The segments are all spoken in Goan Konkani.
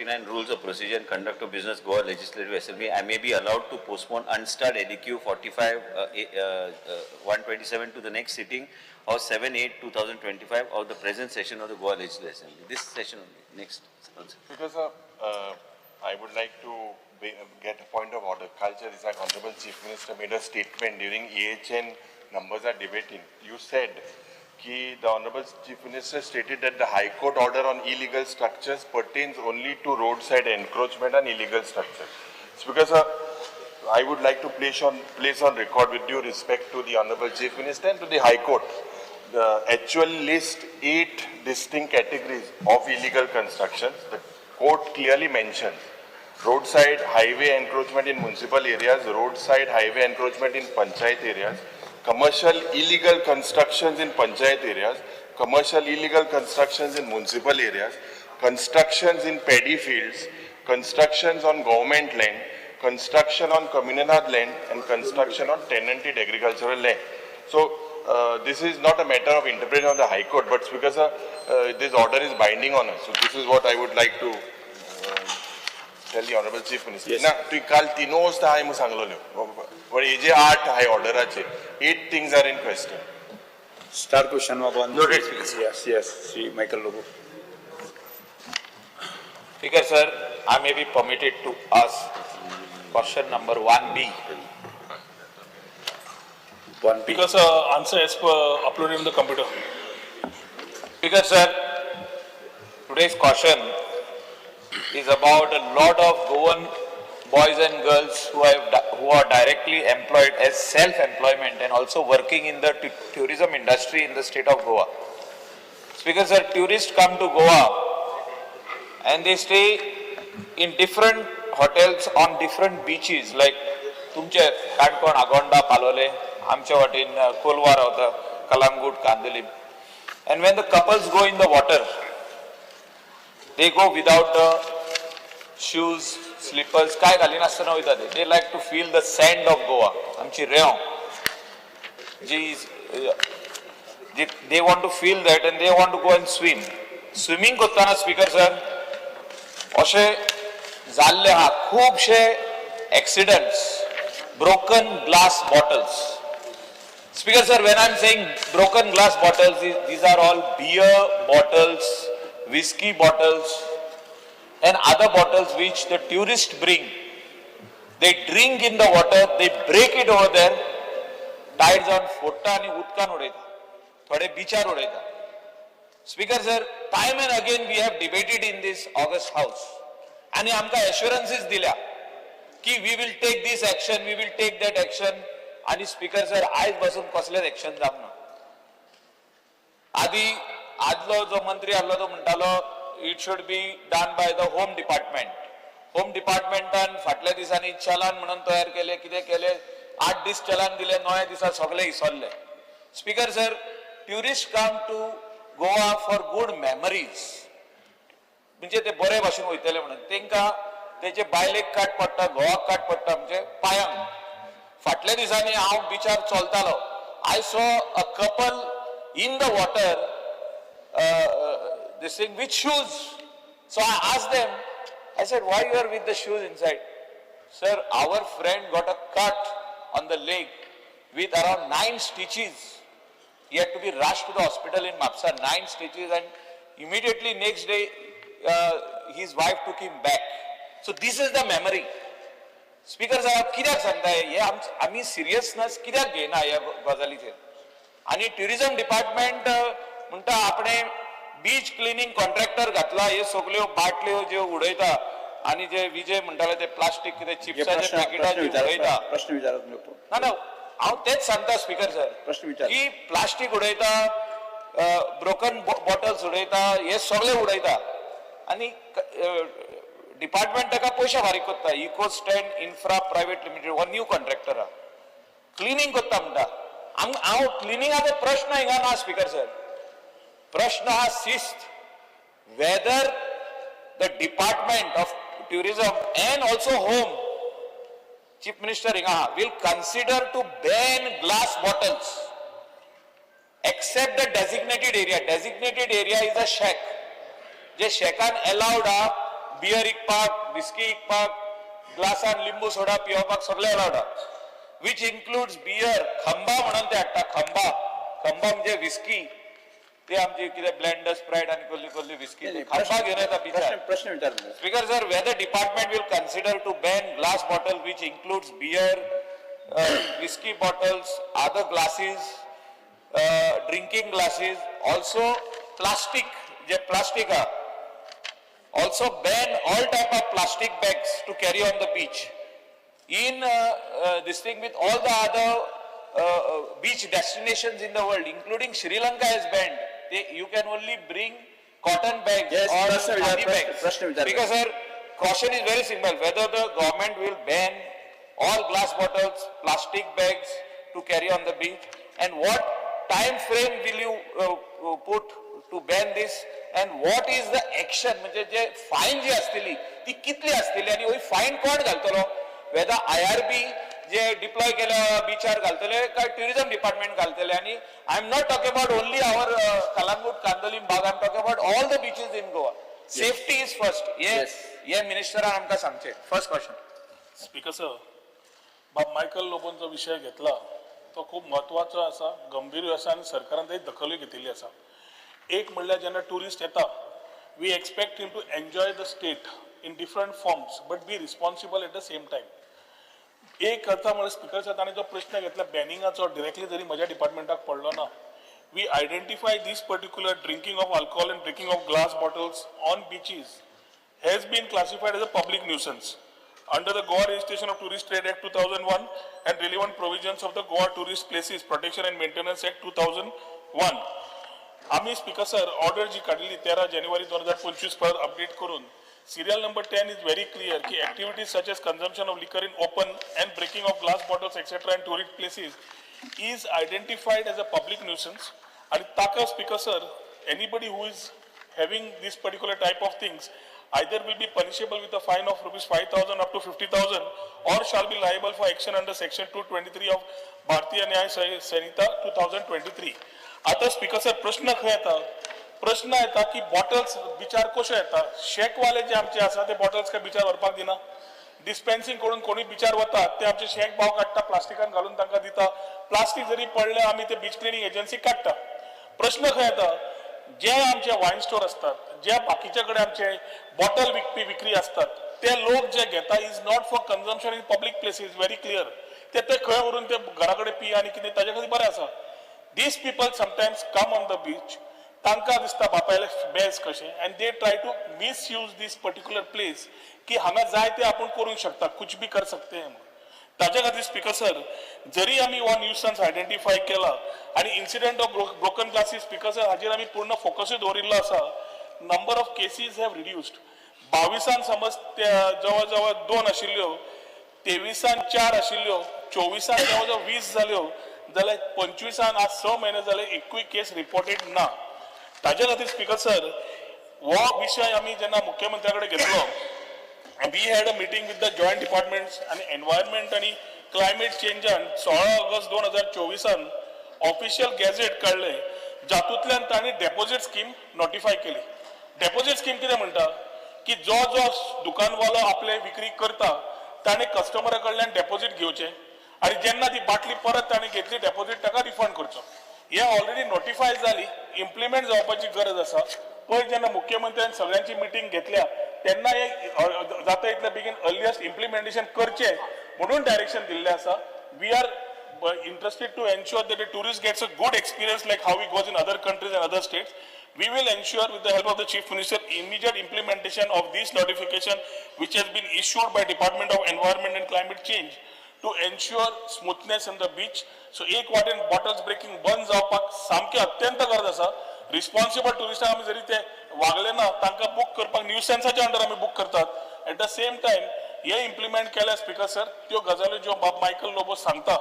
49, Rules of Procedure and Conduct of Business, Goa Legislative Assembly, I may be allowed to postpone unstarred LEQ 45, 127 to the next sitting of 7/8/2025 of the present session of the Goa Legislative Assembly. This session only. Next. Because I would like to get a point of order. Culture is like Honorable Chief Minister made a statement during EHN numbers are debating. You said ki the Honorable Chief Minister stated that the High Court order on illegal structures pertains only to roadside encroachment and illegal structures. It's because I would like to place on record with due respect to the Honorable Chief Minister and to the High Court, the actual list 8 distinct categories of illegal constructions. The court clearly mentions roadside highway encroachment in municipal areas, roadside highway encroachment in panchayat areas, commercial illegal constructions in panchayat areas, commercial illegal constructions in municipal areas, constructions in paddy fields, constructions on government land, construction on communal land, and construction on tenanted agricultural land. So, this is not a matter of interpretation of the High Court, but it's because this order is binding on us. So, this is what I would like to tell the Honorable Chief Minister. Yes. ना तुवें काल तिनूय वस्ती आहाय म्हूण सांगलोल्यो, पण हे जे 8 आहाय ऑर्डराचे, 8 things are in question. Star question number 1. Noted, Speaker, sir. Yes, yes, Shri Michael Lobo. Speaker, sir, I may be permitted to ask question number 1B. 1B. Because answer as per uploaded in the computer. Speaker, sir, today's question is about a lot of Goan boys and girls who are directly employed as self-employment and also working in the tourism industry in the state of Goa. Speaker, sir, tourists come to Goa and they stay in different hotels on different beaches like तुमचे काणकोण, आगोंडा, पालोले, आमच्या वाटेन कोलवा रावता, Calangute, Candolim. And when the couples go in the water, they go without the shoes, slippers, काय घालिनासतना वयता ते. They like to feel the sand of Goa. आमची रेंव जी, they want to feel that and they want to go and swim. Swimming करतना स्पीकर सर अशें जाल्ले आहा खुबशे accidents, broken glass bottles. Speaker sir, when I am saying broken glass bottles, these are all beer bottles, whiskey bottles and other bottles which the tourists bring. They drink in the water, they break it over there, tied जावन फोडटा आनी उदकान उडयता, थोडे बिचार उडयता. Speaker sir, time and again we have debated in this august house आनी आमकां एश्युरन्सीस दिल्या की we will take this action, we will take that action. आनी स्पीकर सर, आयज बसून कसलेच एक्शन जावंक ना. आदी आदलो जो मंत्री आसलो तो म्हणटालो it should be done by the home department. Home डिपार्टमेंटान फाटल्या दिसांनी चलान म्हणून तयार केले, कितें केले, 8 दीस चलान दिले, 9 दिसा सगळे इसरले. Speaker sir, tourist come to Goa for good memories, म्हणजे ते बरे भाशेन वयतले म्हणून. तेंकां तेजे बायलेक काट पडटा, घोवाक काट पडटा, म्हणजे पायांक. फाटल्या दिसांनी हांव बिचार चलतालो, I saw a couple in the water this thing with shoes. So I asked them, I said, why you are with the shoes inside? Sir, our friend got a cut on the leg with around 9 stitches. He had to be rushed to the hospital in Mapsa, 9 stitches, and immediately next day his wife took him back. So this is the memory. Speaker साहेब, कित्याक सांगताय हे आमी सिरियसनेस कित्याक घेयना ह्या गजालीचेर? आनी ट्युरिजम डिपार्टमेंट म्हणटा आपणे बीच क्लिनींग कॉन्ट्रॅक्टर घातला, हे सगल्यो बाटल्यो ज्यो उडयता आनी जे विजय म्हणटाले ते प्लास्टीक कितें चिप्साचे पॅकेटां जी उडयता. प्रश्न विचारात नको. ना ना, हांव तेच सांगता स्पीकर सर, प्रश्न विचार. की प्लास्टीक उडयता, ब्रोकन बॉटल्स उडयता, हे सगळे उडयता आनी डिपार्टमेंट ताका पयशे फारीक करता. Eco stand infra private limited हो न्यू कॉन्ट्रॅक्टर आहा, क्लिनींग करता म्हणटा. हांव क्लिनिंगाचो प्रश्न हिंगा ना स्पीकर सर, प्रश्न हा शिस्त, whether the department of tourism and also home, chief minister हिंगा आहा, will consider to ban glass bottles except the designated area. Designated area is a shack, जे शॅकान अलाउड आहा बियर विकपाक, विस्की विकपाक, ग्लासान लिंबू सोडा पियोवपाक सगळें अलावड आहा, which includes beer. खंबा म्हणून ते हाडटा, खंबा. खंबा म्हणजे विस्की, ते आमची कितें ब्लेंडर स्प्रायट आनी कसली कसली विस्की खंबा घेवन येता बिचार. प्रश्न विचार. Speaker sir, whether department will consider to ban glass bottle which includes beer, whiskey bottles, other glasses, drinking glasses, also plastic, J plastic आहा, also ban all type of plastic bags to carry on the beach. In this thing with all the other beach destinations in the world, including Sri Lanka has banned. You can only bring cotton bags Yes, or प्रश्न विचार, khadi प्रश्न- bags. प्रश्न विचार. Because sir, caution is very simple. Whether the government will ban all glass bottles, plastic bags to carry on the beach, and what time frame will you put to ban this, and what is the action? म्हणजे जे फायन जी आसतली ती कितली आसतली आनी ही फायन कोण घालतलो? Whether IRB जे डिप्लॉय केल्या बिचार घालतले काय ट्युरिझम डिपार्टमेंट घालतले? आनी I am not talking about only our Calangute Candolim Baga, I am talking about all the beaches in Goa. Safety is first. हे Yes. हे मिनिस्टरान आमकां सांगचें. First question. Speaker sir, बाब मायकल लोबोन जो विशय घेतला तो खूब म्हत्वाचो आसा, गंभीर आसा आनी सरकारान ताची दखलूय घेतिल्ली आसा. एक म्हणल्यार जेन्ना ट्युरिस्ट येता, we expect him to enjoy the state in different forms but be responsible at the same time. एक करता म्हणल्यार स्पिकर सर, ताणें जो प्रश्न घेतला बॅनिंगाचो, डिरेक्टली जरी म्हज्या डिपार्टमेंटाक पडलो ना, we identify this particular drinking of alcohol and breaking of glass bottles on beaches has been classified as a public nuisance under the Goa Registration of Tourist Trade Act 2001 and relevant provisions of the Goa Tourist Places Protection and Maintenance Act 2001. आम्ही स्पीकर सर ऑर्डर जी काडलेली 13 जानेवारी 2025 परत अपडेट करून, serial number 10 is very clear की activities such as consumption of liquor in open and breaking of glass bottles etcetera in tourist places is identified as a public nuisance. आणि ताका speaker sir, anybody who is having this particular type of things either will be punishable with a fine of rupees 5,000 up to 50,000 or shall be liable for action under section 223 of Bharatiya Nyaya Sanhita 2023. आता स्पीकर सर प्रश्न खंय येता? प्रश्न येता की बॉटल्स बिचार कश्यो येता? शेकवाले जे आमचे आसा ते बॉटल्स काय बिचार व्हरपाक दिना. डिस्पेन्सिंग करून कोणी बिचार वतात ते आमचे शेक भाव काडटा, प्लास्टिकान घालून तांकां दिता. प्लास्टीक जरी पडलें आमी ते बीच क्लिनींग एजन्सी काडटा. प्रश्न खंय येता? जे आमचे वायन स्टोर असतात, जे बाकीच्या कडेन आमचे बॉटल विकपी विक्री असतात, ते लोक जे घेता is not for consumption in public places, very clear. ते ते खंय व्हरून ते घरा कडेन पी आनी कितें ताजे खातीर बरें आसा. These people sometimes come on the beach, तांकां दिसता बापायले बेज कशें, and they try to misuse this particular place की हांगा जाय ते आपूण करूंक शकता, कुछ भी कर सकते हैं. ताज्या खातीर स्पीकर सर, जरी आमी हो न्यूसन्स आयडेंटिफाय केला आनी incident of broken glasses, speaker sir, हाजेर आमी पूर्ण फोकसूय दवरिल्लो आसा. Number of cases have reduced. 22 समज जवळ जवळ 2 आशिल्ल्यो, 23 4 आशिल्ल्यो, 24 जवळ जवळ 20 जाल्यो, जाल्यार 25 आज 6 म्हयने जाले एकूय केस रिपोर्टेड ना. ताज्या खातीर स्पीकर सर, हो विशय आमी जेन्ना मुख्यमंत्र्या कडेन घेतलो, we had a meeting with the joint departments आनी एनवायरमेंट आनी क्लायमेट चेंजान 16 ऑगस्ट 2024 ऑफिशियल गॅझेट काडले, जातूंतल्यान तांणी डेपोजीट स्कीम नोटिफाय केली. डेपोजीट स्कीम कितें म्हणटा की जो जो दुकानवालो आपले विक्री करता ताणें कस्टमरा कडल्यान डेपोजीट घेवचें आनी जेन्ना ती बाटली परत ताणें घेतली डेपोजीट ताका रिफंड करचो. हे ऑलरेडी नोटिफाय जाली, इम्प्लिमेंट जावपाची गरज आसा. पयर जेन्ना मुख्यमंत्र्यान सगळ्यांची मिटींग घेतल्या तेन्ना हे जाता इतले बेगीन अर्लियस्ट इम्प्लिमेंटेशन करचें म्हणून डायरेक्शन दिल्लें आसा. We are interested to ensure that a tourist gets a good experience like how he goes in other countries and other states. We will ensure with the help of the Chief Minister immediate implementation of this notification which has been issued by Department of Environment and Climate Change to ensure smoothness in the beach. So एक वाटेन बॉटल्स ब्रेकिंग बंद जावपाक सामकी अत्यंत गरज आसा. रिस्पॉन्सिबल ट्युरिस्टांक आमी जरी ते वागले ना तांकां बूक करपाक न्यूसेन्साच्या अंडर आमी बूक करतात. At the same time hey implement केल्या स्पीकर सर, त्यो गजाली ज्यो बाब मायकल लोबो सांगता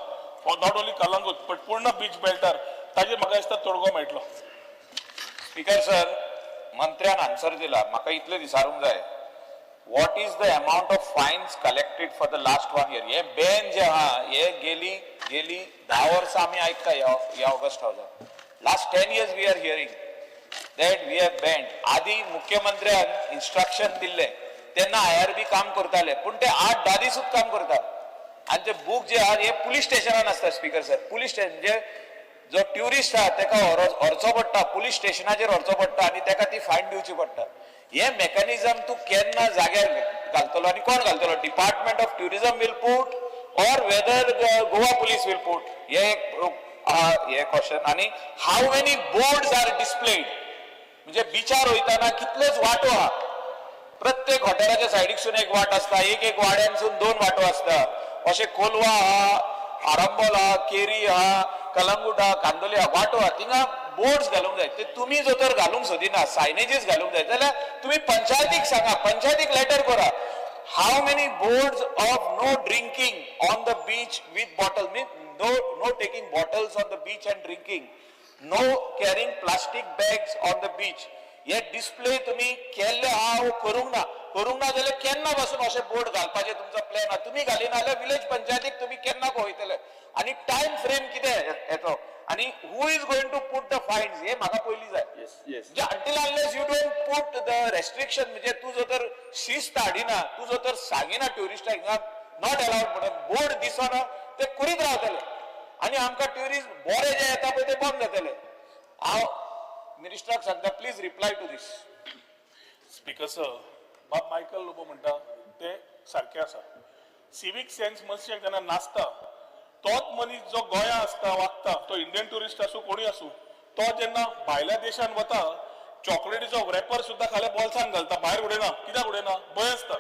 for not only Calangute but पूर्ण बीच बेल्टार ताजेर म्हाका दिसता तोडगो मेळटलो. स्पीकर सर, मंत्र्यान आन्सर दिला, म्हाका इतलें विचारूंक जाय, what is the amount of fines collected for the last 1 year? हे बॅन जे आहा हे गेली गेली 10 वर्सां आमी आयकता ह्या August हावजार. Last 10 years we are hearing that we have banned. आदी मुख्यमंत्र्यान इन्स्ट्रक्शन दिल्लें तेन्ना IRB काम करताले, पूण ते 8-10 दिसूच काम करता. आनी ते बूक जे आहा हे पुलीस स्टेशनान आसता स्पीकर सर. पुलीस स्टेशन म्हणजे जो ट्युरिस्ट आहा तेका व्हरचो पडटा, पुलीस स्टेशनाचेर व्हरचो पडटा आनी तेका ती फायन दिवची पडटा. हे मेकॅनिझम तूं केन्ना जाग्यार घालतलो आनी कोण घालतलो? Department of tourism will put or whether Goa police will put? हे एक हे क्वेश्चन. आनी how many boards are displayed? म्हणजे बिचार वयताना कितल्योच वाटो आहा, प्रत्येक हॉटेलाच्या सायडीकसून एक वाट आसता, एक एक वाड्यांसून 2 वाटो आसता. अशें कोलवा आहा, आरंबोल आहा, केरी आहा, कलंगूट आहा, कांदोली आहा, वाटो आहा, थिंगा बोर्ड्स घालूंक जाय. ते तुमी जर तर घालूंक सोदिना, सायनेजीस घालूंक जाय जाल्यार तुमी पंचायतीक सांगा, पंचायतीक लेटर करा. How many boards of no drinking on the beach with bottle, mean no taking bottles on the beach and drinking, no carrying plastic bags on the beach, hey display तुमी केल्ले आहा वो करूंक ना? करूंक ना जाल्यार केन्ना पासून अशे बोर्ड घालपाचे तुमचो प्लॅन आहा? तुमी घालिना जाल्यार विलेज पंचायतीक तुमी केन्ना पळयतले आनी टायम फ्रेम कितें येतो आनी who is going to put the fines हे म्हाका पयलीं जाय. Yes. म्हणजे until unless you don't put the restriction, म्हणजे तूं जर तर शिस्त हाडिना, तूं जर तर सांगिना ट्युरिस्टाक हिंगा not allowed म्हणून, बोर्ड दिसना ते करीत रावतले आनी आमकां ट्युरिस्ट बरे जे येता पळय ते बंद जातले. हांव मिनिस्टराक सांगता, please reply to this. Speaker sir, बाब मायकल लोबो म्हणटा ते सारकें आसा. सिवीक सेन्स मनशाक जेन्ना नासता, तोच मनीस जो गोंया आसता वागता, तो इंडियन ट्युरिस्ट आसूं कोणूय आसूं, तो जेन्ना भायल्या देशान वता चॉकलेटीचो रॅपर सुद्दां खाल्या बोल्सान घालता, भायर उडयना. कित्याक उडयना? भंय आसता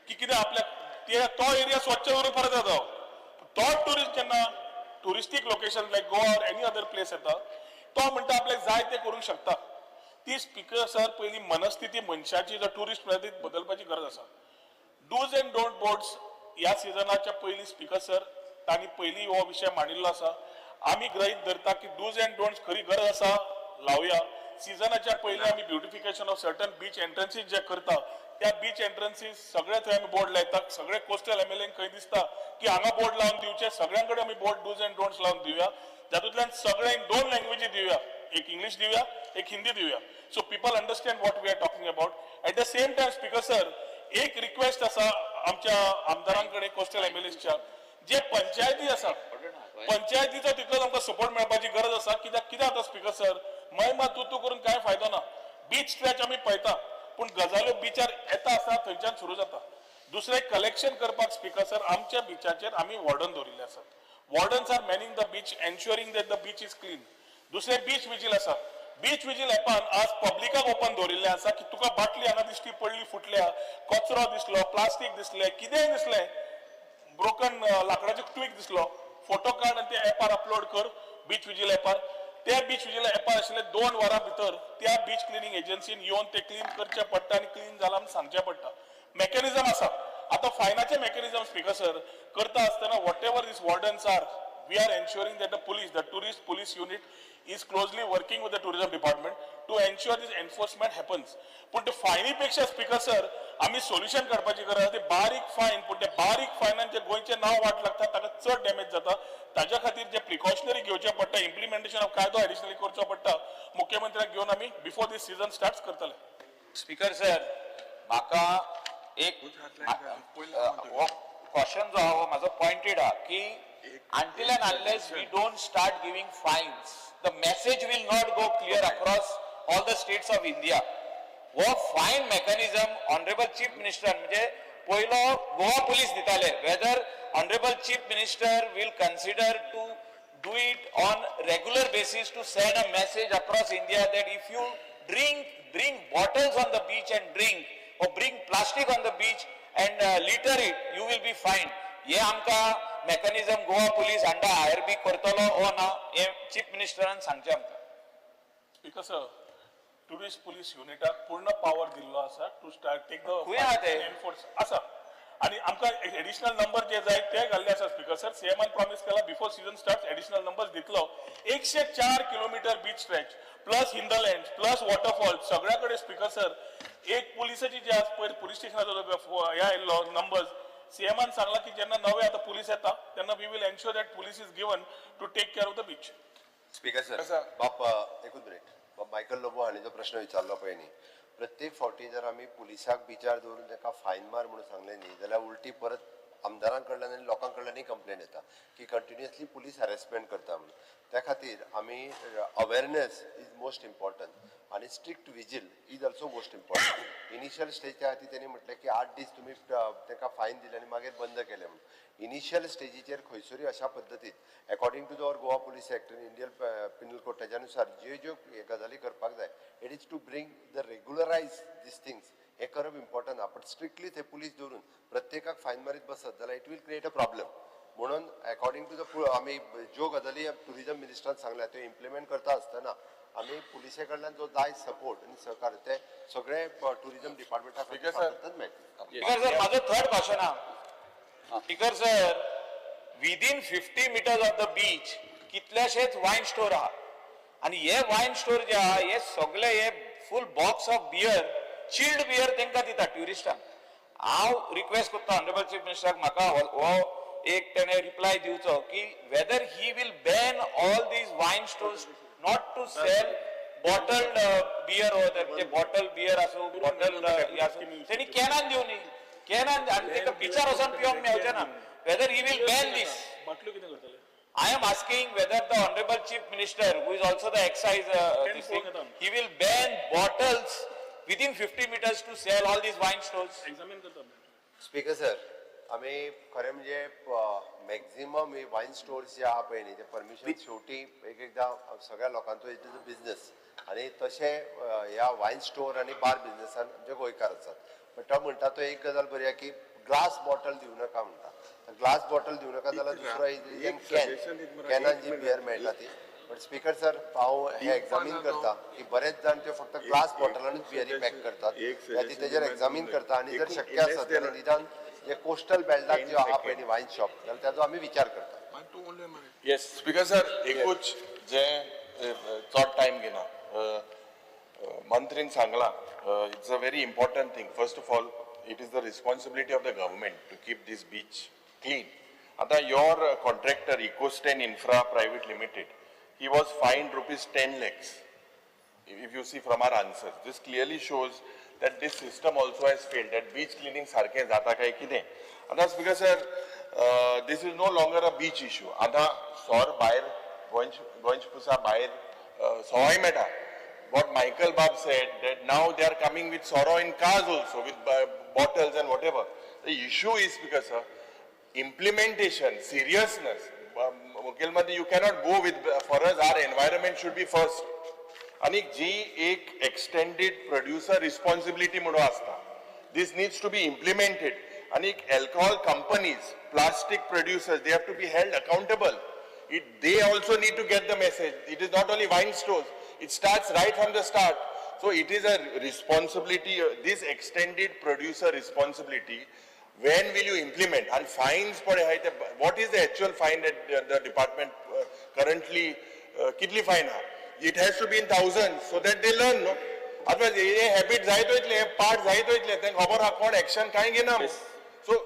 की कितें आपल्याक ते तो एरिया स्वच्छ करून परत येता. तो ट्युरिस्ट जेन्ना touristic location like Goa or any other place येता, तो म्हणटा आपल्याक जाय ते करूंक शकता. ती स्पीकर सर पयली मनस्थिती मनशाची जो ट्युरिस्ट म्हणटा ती बदलपाची गरज आसा. डूज अँड don't boards ह्या सिजनाच्या पयलीं स्पीकर सर तांणी पयलीं हो विशय मांडिल्लो आसा. आमी गृहीत धरता की डूज अँड डोंट्स खरी गरज आसा, लावया. सिजनाच्या पयलीं आमी beautification of certain beach entrances जे करता, त्या बीच एंट्रन्सीस सगळे थंय आमी बोर्ड लायता. सगळे कोस्टल एमएलए खंय दिसता की हांगा बोर्ड लावन दिवचे, सगळ्यां कडेन आमी बोर्ड डूज अँड डोंट्स लावन दिवया. जातूंतल्यान सगळ्यांक 2 लँग्वेजी दिवया, एक इंग्लीश दिवया, एक हिंदी दिवया, so people understand what we are talking about. At the same time speaker sir, एक रिक्वेस्ट आसा आमच्या आमदारां कडेन, कोस्टल एमएलएच्या, जे पंचायती आसा, पंचायतीचो तितलोच आमकां सपोर्ट मेळपाची गरज आसा. कित्याक कितें जाता स्पीकर सर, महिमा तूं तूं करून कांय फायदो ना. बीच स्ट्रेच आमी पळयता, पूण गजाल्यो बिचार येता आसतना थंयच्यान सुरू जाता. दुसरें कलेक्शन करपाक स्पीकर सर, आमच्या बिचाचेर आमी वॉर्डन दवरिल्ले आसात. Wardens are manning the beach, ensuring that the beach is clean. दुसरें बीच विजील आसा. बीच विजील एपान आज पब्लिकाक ओपन दवरिल्लें आसा की तुका बाटली हांगा दिश्टी पडली, फुटल्या, कचरो दिसलो, प्लास्टीक दिसलें, कितेंय दिसलें, ब्रोकन लाकडाचो ट्वीक दिसलो, फोटो काड आनी ते एपार अपलोड कर बीच विजील एपार. त्या बीच विजील एपार आशिल्ले 2 वरां भितर त्या बीच क्लिनींग एजन्सीन येवन ते क्लीन करचें पडटा आनी क्लीन जालां म्हूण सांगचें पडटा. मेकॅनिझम आसा. आतां फायनाचें मेकॅनिझम स्पीकर सर करता आसतना whatever these wardens are, we are ensuring that the police, the tourist police unit is closely working with the tourism department to ensure this enforcement happens. पूण ते फायनी पेक्षा स्पीकर सर आमी सोल्युशन काडपाची गरज आसा. ते बारीक फायन, पूण ते बारीक फायनान जे गोंयचें नांव वाट लागता ताका चड डॅमेज जाता. ताज्या खातीर जे प्रिकॉशनरी घेवचें पडटा, इम्प्लिमेंटेशन ऑफ कायदो एडिशनली करचो पडटा, मुख्यमंत्र्याक घेवन आमी बिफोर दीस सिजन स्टार्ट करतले. स्पीकर सर, म्हाका एक क्वेश्चन जो आहा हो म्हाजो पॉयंटेड आहा की until and unless we don't start giving fines, the message will not go clear across all the states of India. हो fine mechanism honourable chief minister म्हणजे पयलो गोवा पुलीस दिताले, whether honourable chief minister will consider to do it on regular basis to send a message across India that if you drink, bring bottles on the beach and drink, or bring plastic on the beach and litter it, you will be fined. हे आमकां mechanism Goa police under IRB करतलो ओ ना हे चीफ मिनिस्टरान सांगचें आमकां. स्पीकर सर, टुरिस्ट पुलीस युनिटाक पूर्ण पावर दिल्लो आसा टू स्टार्ट टेक the खंय आहा ते? एनफोर्स आसा आनी आमकां एडिशनल नंबर जे जाय ते घाल्ले आसा. स्पीकर सर, सीएमान प्रॉमिस केला before season start additional numbers दितलो. 104 kilometre beach stretch plus hinterland plus waterfall सगळ्या कडेन स्पीकर सर एक पुलिसाची जे आज पयर पुलीस स्टेशनाचो हे आयिल्लो नंबर्स, सीएमान सांगला की जेन्ना नवे आतां पुलीस येता तेन्ना we will ensure that police is given to take care of the beach. Speaker sir, बाप एकूच मिनिट. बाब मायकल लोबो हांणी जो प्रश्न विचारलो पळय न्ही, प्रत्येक फावटी जर आमी पुलिसाक बिचार दवरून ताका फायन मार म्हणून सांगलें न्ही जाल्यार उलटी परत आमदारां कडल्यान आनी लोकां कडल्यानूय कंप्लेन येता की कंटिन्युअसली पुलीस हॅरेसमेंट करता म्हणून. त्या खातीर आमी अवेरनेस is most important आनी strict vigil is also most important. Initial स्टेजा खातीर तेणी म्हटलें की 8 दीस तुमी ताका फायन दिले आनी मागीर बंद केलें म्हणून. इनिशियल स्टेजीचेर खंयसरूय अशा पद्दतीन according to the our Goa Police Act आनी इंडियन पिनल कोड तेज्या नुसार ज्यो ज्यो हे गजाली करपाक जाय, it is to bring the regularise these things हें करप इम्पॉर्टंट आहा. पण स्ट्रिक्टली थंय पुलीस दवरून प्रत्येकाक फायन मारीत बसत जाल्यार it will create a problem. म्हणून अकॉर्डिंग टू the आमी ज्यो गजाली ट्युरिजम मिनिस्टरान सांगल्या त्यो इम्प्लिमेंट करता आसतना आमी पुलिसे कडल्यान जो जाय सपोर्ट आनी सहकार्य ते सगळे ट्युरिजम डिपार्टमेंटा Speaker sir. मेळटले. स्पीकर सर, माझं थर्ड क्वेश्चन हा. Speaker sir, within 50 meters of the beach कितलेशेच वायन स्टोर आहा आनी हे वायन स्टोर जे आहा हे सगळे हे full box of beer, chilled beer तांकां दिता ट्युरिस्टांक. हांव रिक्वेस्ट करता ऑनरेबल चीफ मिनिस्टराक, म्हाका हो एक तेणे रिप्लाय दिवचो की whether he will ban all these wine stores not to sell bottled beer over there. म्हणजे बॉटल बियर आसूं, बॉटल हे आसूं, तेणी कॅनान दिवनी, कॅनान आनी तेका बिचार वचोन पिवंक मेळचें ना. Whether he will ban this. बाटल्यो कितें करतले? I am asking whether the Honorable Chief Minister, who is also the excise, this thing, he will ban bottles within 50 meters to sell all these wine stores. Examine करता. स्पीकर सर, आमी खरें म्हणजे मॅक्झिमम ही वायन स्टोर्स जे आहा पळय न्ही ते परमिशन शेवटी एक एकदां सगळ्या लोकांचो it is a business आनी तशें ह्या वायन स्टोर आनी बार बिजनसान आमचे गोंयकार आसात. बट तो म्हणटा तो एक गजाल बरी आहा की ग्लास बॉटल दिवं नाका म्हणटा. ग्लास बॉटल दिवं नाका जाल्यार दुसरो is can, कॅनान जी बियर मेळटा ती. बट स्पीकर सर, हांव हें एग्जामीन करता की बरेच जाण त्यो फक्त ग्लास बॉटलानूच बियरी पॅक करतात, ती तेजेर एग्जामीन करता आनी जर शक्य आसत जाल्यार निदान जे कोस्टल बेल्टाक ज्यो आहा पळय न्ही वायन शॉप जाल्यार ताजो आमी विचार करता. Yes. Speaker sir, एकूच जे चड टायम घेना, मंत्रीन सांगलां, it's a very important thing. First of all, it is the responsibility of the government to keep this beach clean. आतां your contractor Ecostan Infra Private Limited, he was fined rupees 10 lakhs. If you see from our answers, this clearly shows that this system also has failed, that beach cleaning सारकें जाता काय कितें. आतां speaker sir, this is no longer a beach issue. आतां सोर भायर गोंयच पुसा भायर सवाय मेळटा. What Michael Bab said, that now they are coming with soro in cars also, with bottles and whatever. The issue is, because sir, implementation, seriousness. मुखेलमंत्री, you cannot go with, for us our environment should be first. आणि जी एक एक्सटेंडेड प्रोड्युसर रिस्पॉन्सिबिलिटी म्हणून आसता, this needs to be implemented. आणि alcohol companies, plastic producers, they have to be held accountable. It they also need to get the message. It is not only wine stores, it starts right from the start. So it is a responsibility, this extended producer responsibility, when will you implement? And fines पळय आहाय ते, what is the actual fine that the department currently, कितली fine आहा? It has to be in thousands so that they learn, no? Otherwise hey habit जायत वयतले, हे पार्ट जायत वयतले, तांकां खबर आहा कोण एक्शन कांय घेना. So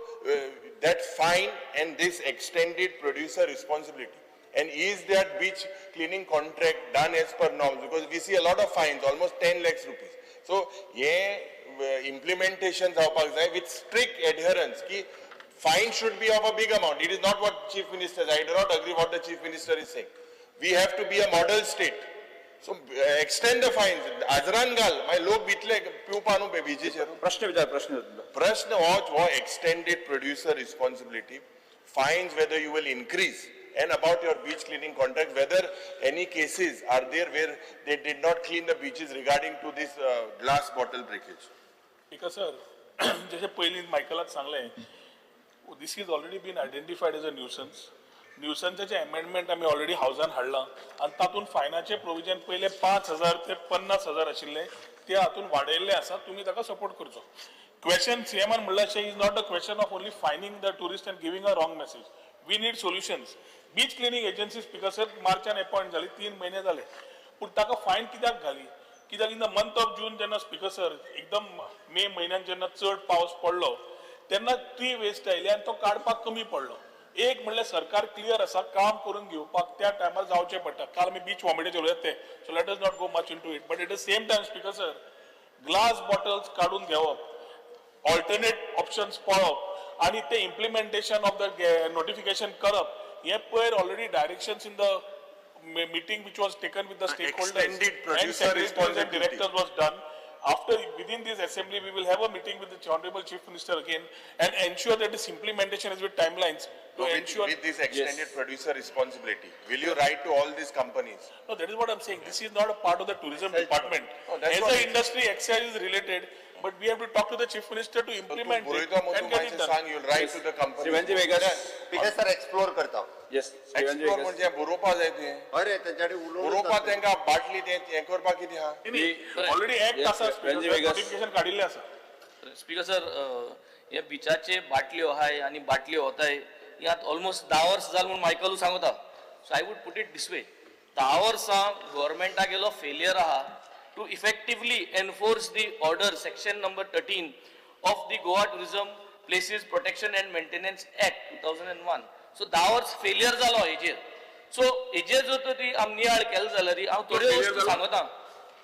that fine and this extended producer responsibility. And is that beach cleaning contract done as per norms? Because we see a lot of fines, almost 10 lakhs rupees. So hey implementation जावपाक जाय with strict adherence की fine should be of a big amount. It is not what Chief Minister, I do not agree what the Chief Minister is saying. We have to be a model state. So extend the fines. आजरान घाल, मागीर लोक भितले पिवपा न्हू बिचीचेर. प्रश्न विचार, प्रश्न. प्रश्न हो extended producer responsibility, fines whether you will increase, and about your beach cleaning contract, whether any cases are there where they did not clean the beaches regarding to this glass bottle breakage. Speaker sir, जशें पयलीं मायकलाक सांगलें, this is already been identified as a nuisance. न्यूसन्साचें amendment आमी ऑलरेडी हावजान हाडलां आनी तातूंत फायनाचें प्रोविजन पयलें 5,000 ते 50,000 आशिल्लें, ते हातूंत वाडयल्लें आसा. तुमी ताका सपोर्ट करचो. क्वेश्चन सीएमान म्हणलां अशें is not a question of only fining the tourist and giving a wrong message. We need solutions. Beach cleaning agency, Speaker sir, मार्चान appoint जाली, 3 म्हयने जाले, पूण ताका फायन कित्याक घाली? कित्याक in the month of June जेन्ना स्पीकर सर एकदम मे म्हयन्यान जेन्ना चड पावस पडलो तेन्ना ती वेस्ट आयली आनी तो काडपाक कमी पडलो. एक म्हणल्यार सरकार क्लियर आसा, काम करून घेवपाक त्या टायमार जावचें पडटा. काल आमी बीच वॉमिटेचेर उलयतात ते, so let us not go much into it. But at the same time, Speaker sir, glass bottles काडून घेवप, ऑल्टरनेट ऑप्शन्स पळोवप आनी ते इम्प्लिमेंटेशन ऑफ the notification करप. हे पयर already directions in the meeting which was taken with the stakeholders Extended and producer secretaries and responsibility. Directors was done. After within this assembly, we will have a meeting with the Honorable Chief Minister again and ensure that this implementation is with timelines to ensure. With this extended producer responsibility, will you write to all these companies? No, that is what I'm saying. This is not a part of the tourism department. No, that's As what an it is. industry, excise is related, but we have to talk to the Chief Minister to implement it and get it done. सांग, you'll write to the companies. Shri Venzy Viegas. Speaker sir, explore करता. Yes, Shri Venzy Explore Viegas. म्हणजे बरोवपा जाय तुवें. अरे तेंच्याकडे उलोवनूच बरोवपा नासलें. तेंकां बाटली तें हें करपाक कितें आहा? Already act Yes, आसा, Venzy Viegas. Notification काडिल्लें आसा. स्पीकर सर, हे बिचाचे बाटल्यो आहाय आनी बाटल्यो वताय ही आतां ऑलमोस्ट 10 वर्सां जाल म्हूण मायकलू सांगता. So I would put it this way, 10 वर्सां गव्हर्मेंटा गेलो फेलियर आहा to effectively enforce the order section number 13 of the Goa tourism places protection and maintenance act 2001. So 10 वर्स फेलियर जालो हेजेर. सो हेजेर जर तर ती आमी नियाळ केलो जाल्यार हांव थोड्यो वस्तू सांगता.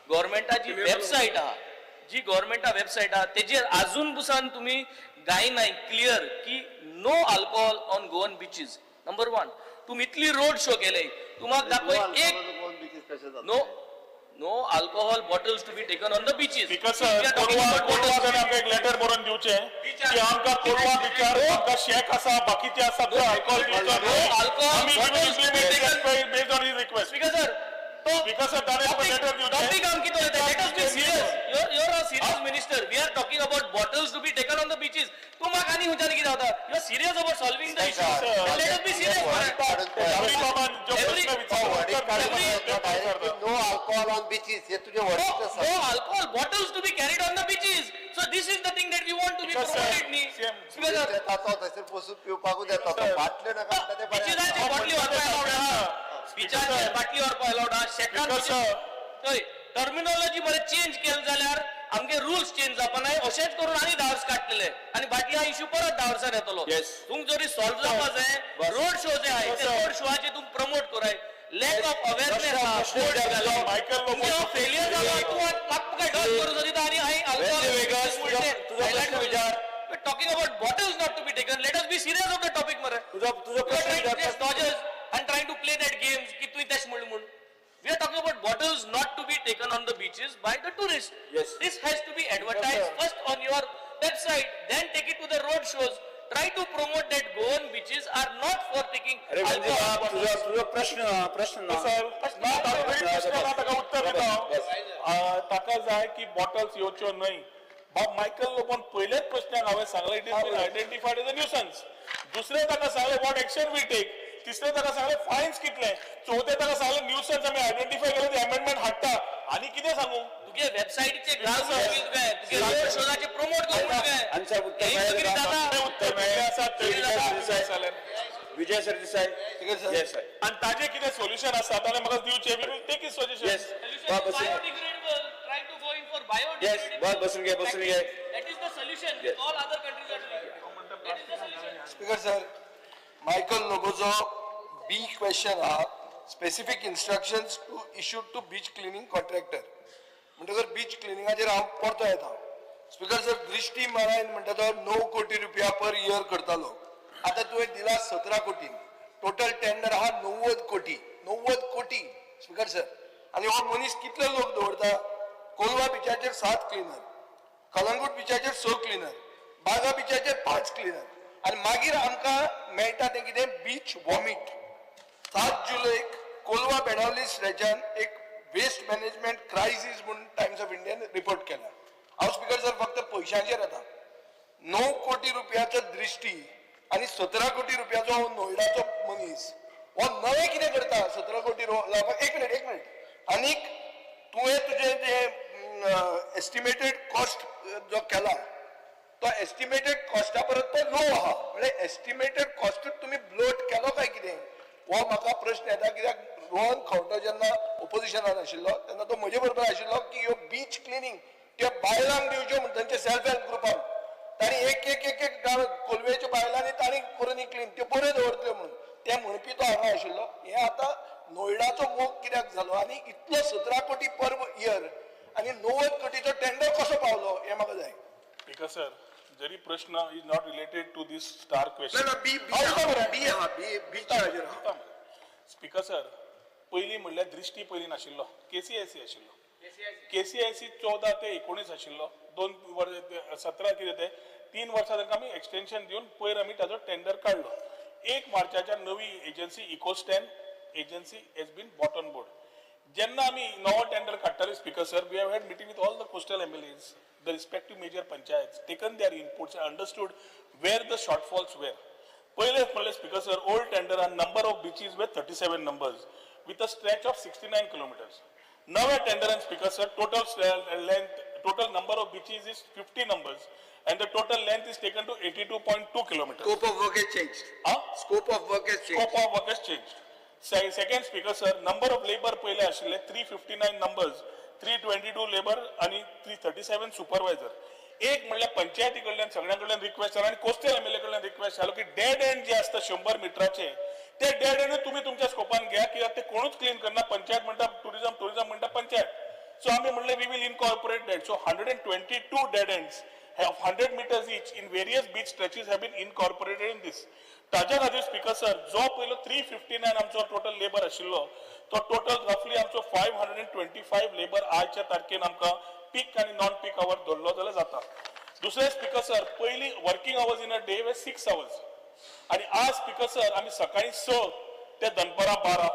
गव्हर्मेंटाची वेबसायट आहा, जी गव्हर्मेंटा वेबसायट आहा तेजेर आजून पुसान तुमी गायनाय क्लियर की no alcohol on Goan beaches. Number 1, तुमी इतली रोड शो केले, तुमकां दाखय एक no alcohol bottles to be taken on the beaches. Speaker sir, Colva जाल्यार आमकां एक लेटर बरोवन दिवचें की आमकां कोलवा बिचार आमकां शॅक आसा, बाकीचे आसा, थंय अल्कोहोल दिवचो न्हय. Alcohol bottles to be taken. Based on his request. Speaker sir, Speaker sir, ताणें तुका लेटर दिवचें. टॉपिक आम कितें उलयता? Let us be serious. You're a serious minister. We are talking about bottles to be taken on the beaches. तूं म्हाका आनी खंयच्यान कितें जाता? You are serious about solving the issue. Let us be serious. No alcohol on beaches हे तुझे वर्डिंग आसा. No alcohol bottles to be carried on the beaches. So this is the thing that we want to be promoted न्ही. Speaker sir, येता तो थंयसर बसून पिवपाकूच येता तो, बाटल्यो नाका म्हणटा तें बरें. बिचीसाचेर बाटली व्हरपाक अलावड आहा, बिचाचेर बाटली व्हरपाक अलावड आहा. शेकान हय टर्मिनॉलॉजी बरें चेंज केलें जाल्यार आमगे रुल्स चेंज जावपा नाय. अशेंच करून आनी 10 वर्सां काडटले आनी बाटली हा इश्यू परत 10 वर्सां येतलो. तुमकां जरी सॉल्व जावपा जाय, रोड शो जे आहाय ते रोड शोआचे तुमी प्रमोट कराय. लॅक ऑफ अवेअरनेस आहा, फेलियर जालो तूं म्हाका डॉज करूं सोदिता आनी हांवें alcohol. We're talking about bottles not to be taken. Let us be serious of the topic, mare. You are trying to play dodgers and trying to play that games ki tu tesh mul mul. We are talking about bottles not to be taken on the beaches by the tourists. Yes. This has to be advertised first on your website, then take it to the road shows. Try to promote that Goan beaches are not for taking alcohol. तुझो प्रश्न प्रश्न ना सर, ना प्रश्न ना ताका उत्तर दिता. ताका जाय की बॉटल्स येवच्यो न्हय. बाब मायकल लोबोन पयल्याच प्रश्नाक हांवें सांगलें it is been identified as a nuisance. दुसरें ताका सांगलें what action we take. तिसरें ताका सांगलें फायन्स कितले. चवथें ताका सांगलें न्यूसन्स आमी आयडेंटिफाय केलें, ते अमेंडमेंट हाडटा. आनी कितें सांगू? तुगे वेबसायटीचे गाळ तुगे तुगे रोड शोजाचे प्रमोट करूं तुगे. आन्सर उत्तर मेळ्ळें आसा. विजय सरदेसाय. Yes sir. आनी ताजें कितें सोल्युशन आसा ताणें म्हाका दिवचें. We will take his suggestion. Yes. Biodegradable. Try to go in for biodegradable. Yes, बसून घे, बसून घे. That is the solution. All other countries are doing. That is the solution. Speaker sir, Michael लोबोचो B question आहा, specific instructions to issue to beach cleaning contractor. म्हणटकर बीच क्लिनिंगाचेर हांव परतो येता. स्पीकर सर, दृश्टी मारायन म्हणटा तो 9 कोटी रुपया पर इयर करतालो, आतां तुवें दिला 17 कोटी. टोटल टेंडर आहा 90 कोटी, 90 कोटी स्पीकर सर. आनी हो मनीस कितले लोक दवरता? कोलवा बिचाचेर 7 क्लिनर, कलंगूट बिचाचेर 6 क्लिनर, बागा बिचाचेर 5 क्लिनर. आनी मागीर आमकां मेळटा तें कितें? बीच वॉमीट. 7 जुलैक कोलवा बेणावली स्ट्रेचान एक वेस्ट मॅनेजमेंट क्रायसीस म्हूण टायम्स ऑफ इंडियान रिपोर्ट केला. हांव स्पीकर सर फक्त पयशांचेर येता. 9 कोटी रुपयाचो दृश्टी आनी 17 कोटी रुपयाचो हो नोयडाचो मनीस हो नवें कितें करता? 17 कोटी लावपाक. एक मिनट, एक मिनट. आनीक तुवें तुजें जें एस्टिमेटेड कॉस्ट जो केला तो एस्टिमेटेड कॉस्टा परत तो लो आहा. म्हळ्यार एस्टिमेटेड कॉस्टूच तुमी ब्लोट केलो काय कितें हो म्हाका प्रश्न येता. कित्याक रोहन खंवटो जेन्ना ओपोजिशनान आशिल्लो तेन्ना तो म्हजे बरोबर आशिल्लो की ह्यो बीच क्लिनींग त्यो बायलांक दिवच्यो म्हण तांचे सेल्फ हेल्प ग्रुपान. तांणी एक एक एक एक गांव कोलवेच्या बायलांनी तांणी करून ही क्लीन त्यो बऱ्यो दवरतल्यो म्हणून ते म्हणपी तो हांगा आशिल्लो. हे आतां नोयडाचो मोग कित्याक जालो आनी इतलो 17 कोटी पर इयर आनी 90 कोटीचो टेंडर कसो पावलो हें म्हाका जाय. स्पीकर सर, जरी प्रश्न is not related to this star question. ना, बी बी बी आहा, बी बीच्या हाजेर आहा. स्पीकर सर, पयलीं म्हणल्यार दृश्टी पयलीं नाशिल्लो, केसीआयसी आशिल्लो. केसीआयसी 14 ते 19 आशिल्लो, 2 वर्स 17 कितें ते 3 वर्सां तांकां आमी एक्सटेन्शन दिवन पयर आमी ताजो टेंडर काडलो. 1 मार्चाच्या नवी agency Ecostan agency has been brought on board. जेन्ना आमी नवो टेंडर काडटाले speaker sir, we have had meeting with all the coastal MLAs, the respective major panchayats, taken their inputs and understood where the shortfalls were. पयले म्हणल्यार स्पीकर सर, ओल्ड टेंडरान number of beaches were 37 numbers with a stretch of 69 kilometers. नव्या टेंडरान speaker sir, total length, total number of beaches is 50 numbers and the total length is taken to 82.2 kilometers. Scope of work has changed. Scope of work has changed. Scope of work has changed. Second speaker sir, number of labor पयले आशिल्ले 359 numbers, 322 labor आणि 337 supervisor. एक म्हणल्यार पंचायती कडल्यान सगळ्यां कडल्यान रिक्वेस्ट जालो आनी कोस्टल एमएलए कडल्यान रिक्वेस्ट जालो की डेड एंड जे आसता 100 मिटराचे ते डेड एंड तुम्ही तुमच्या स्कोपान घ्या, कित्याक ते कोणूच क्लीन करना. पंचायत म्हणटा टुरिझम, टुरिझम म्हणटा पंचायत. सो आमी म्हणलें we will incorporate that. So 122 dead ends of 100 meters each in various beach stretches have been incorporated in this. ताज्या खातीर स्पीकर सर, जो पयलो 359 आमचो टोटल लेबर आशिल्लो तो टोटल रफली आमचो 525 लेबर आजच्या तारखेन आमकां पीक आनी नॉन पीक our धरलो जाल्यार जाता. दुसरें स्पीकर सर, पयलीं working hours in a day were 6 hours आनी आज स्पीकर सर आमी सकाळीं 6 ते दनपरां 12,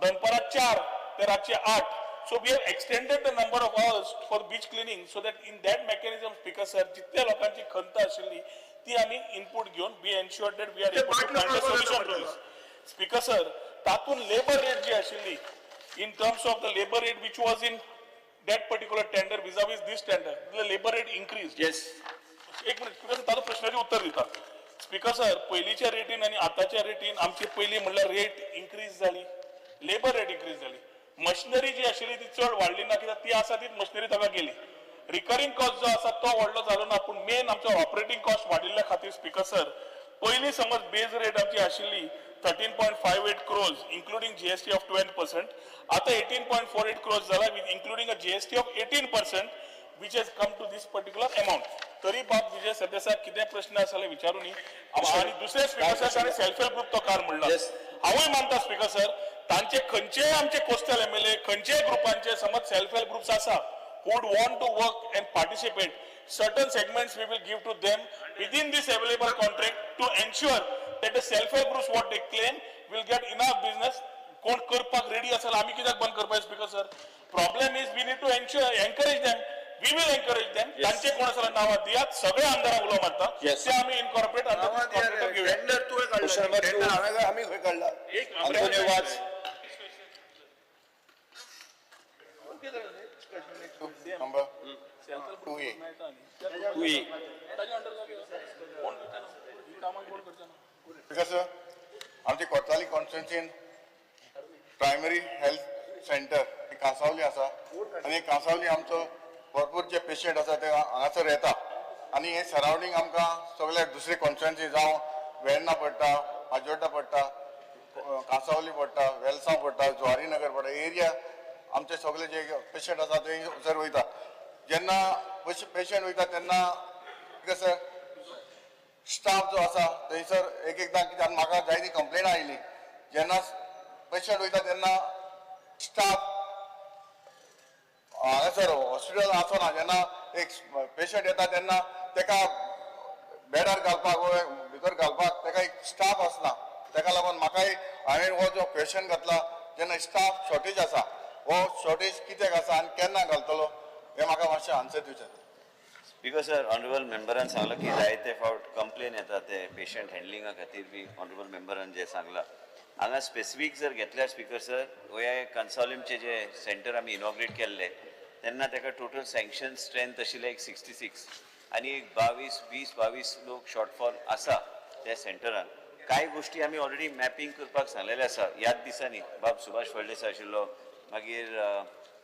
दनपरां 4 ते रातचे 8. So we have extended the number of hours for beach cleaning so that in that mechanism, Speaker sir, जितल्या लोकांची खंत आशिल्ली ती आमी इनपूट घेवन we ensure that we are able to find a solution to this. Speaker sir, तातूंत लेबर रेट जी आशिल्ली in terms of the labour rate which was in that particular tender vis-a-vis this tender, the labour rate increase. Yes. एक मिनिट स्पीकर सर, ताजो प्रश्नाचें उत्तर दिता. स्पीकर सर, पयलींच्या रेटीन आनी आतांच्या रेटीन आमची पयलीं म्हणल्यार रेट इन्क्रीज जाली, लेबर रेट इन्क्रीज जाली, मशिनरी जी आशिल्ली ती चड वाडली ना, कित्याक ती आसा तीच मशिनरी ताका गेली. रिकरींग कॉस्ट जो आसा तो व्हडलो जालो ना, पूण मेन आमचो ऑपरेटींग कॉस्ट वाडिल्ल्या खातीर स्पीकर सर, पयलीं समज बेज रेट आमची आशिल्ली 13.58 crores including GST of 12%, आतां 18.48 crores जाला with including a GST of 18% which has come to this particular amount. तरी बाब विजय सरदेसाय कितें प्रश्न आसा जाल्यार विचारूं न्ही. आनी दुसरें स्पीकर सर, ताणें सेल्फ हेल्प ग्रुप तो कार म्हणला, हांवूय मानता स्पीकर सर, तांचे खंयचेय आमचे कोस्टल एमएलए खंयचेय ग्रुपांचे समज सेल्फ हेल्प ग्रुप्स आसा who would want to work and participate, certain segments we will give to them within this available contract to ensure that the self-help groups what they claim will get enough business. कोण करपाक रेडी आसा आमी कित्याक बंद करपाक speaker sir? Problem is we need to ensure, encourage them. We will encourage them. तांचे कोण आसा नांवां दियात, सगळे आमदारांक उलो मारता, ते आमी इनकॉर्पोरेट अंडर घेवया. टेंडर तुवें काडला, टेंडर हांवें आमी खंय काडला? Antonio Vaz. Number 2A. 2A. Speaker sir, आमचे कोताली कॉन्स्टिट्युन्सीन प्रायमरी हेल्थ सेंटर कांसावली आसा आनी कांसावली आमचो भरपूर जे पेशंट आसा ते हांगासर येता आनी हे सरावंडींग आमकां सगळे दुसरे कॉन्स्टिट्युन्सी जावं वेर्णा पडटा, पाजोड्डा पडटा, कांसावली पडटा, वेलसांव पडटा, जुवारी नगर पडटा, एरिया आमचे सगळे जे पेशंट आसा ते थंयसर वयता. जेन्ना पेशंट वयता तेन्ना कसं स्टाफ जो आसा थंयसर एक एकदां कित्याक म्हाका जायती कंप्लेन आयली, जेन्ना पेशंट वयता तेन्ना स्टाफ हांगासर हॉस्पिटल आसना, जेन्ना एक पेशंट येता तेन्ना तेका बेडार घालपाक वा भितर घालपाक तेका एक स्टाफ आसना. तेका लागून म्हाकाय हांवें हो जो क्वेश्चन घातला जेन्ना स्टाफ शॉर्टेज आसा, हो शॉर्टेज कित्याक आसा आनी केन्ना घालतलो हें म्हाका मातशें आन्सर दिवचें. स्पीकर सर, ऑनरेबल मेंबरान सांगलां की जायते फावट कंप्लेन येता ते पेशंट हँडलिंगा खातीर बी ऑनरेबल मेंबरान जे सांगलां हांगा स्पेसिफीक जर घेतल्यार स्पीकर सर, गोंया कन्सॉलिमचे जे सेंटर आमी इनॉग्रेट केल्ले तेन्ना ताका टोटल सँक्शन स्ट्रेंथ आशिल्लें एक 66 आनी एक 20-22 लोक शॉर्टफॉल आसा त्या सेंटरान. कांय गोश्टी आमी ऑलरेडी मॅपिंग करपाक सांगलेलें आसा ह्याच दिसांनी. बाब सुभाष फळदेसाय आशिल्लो, मागीर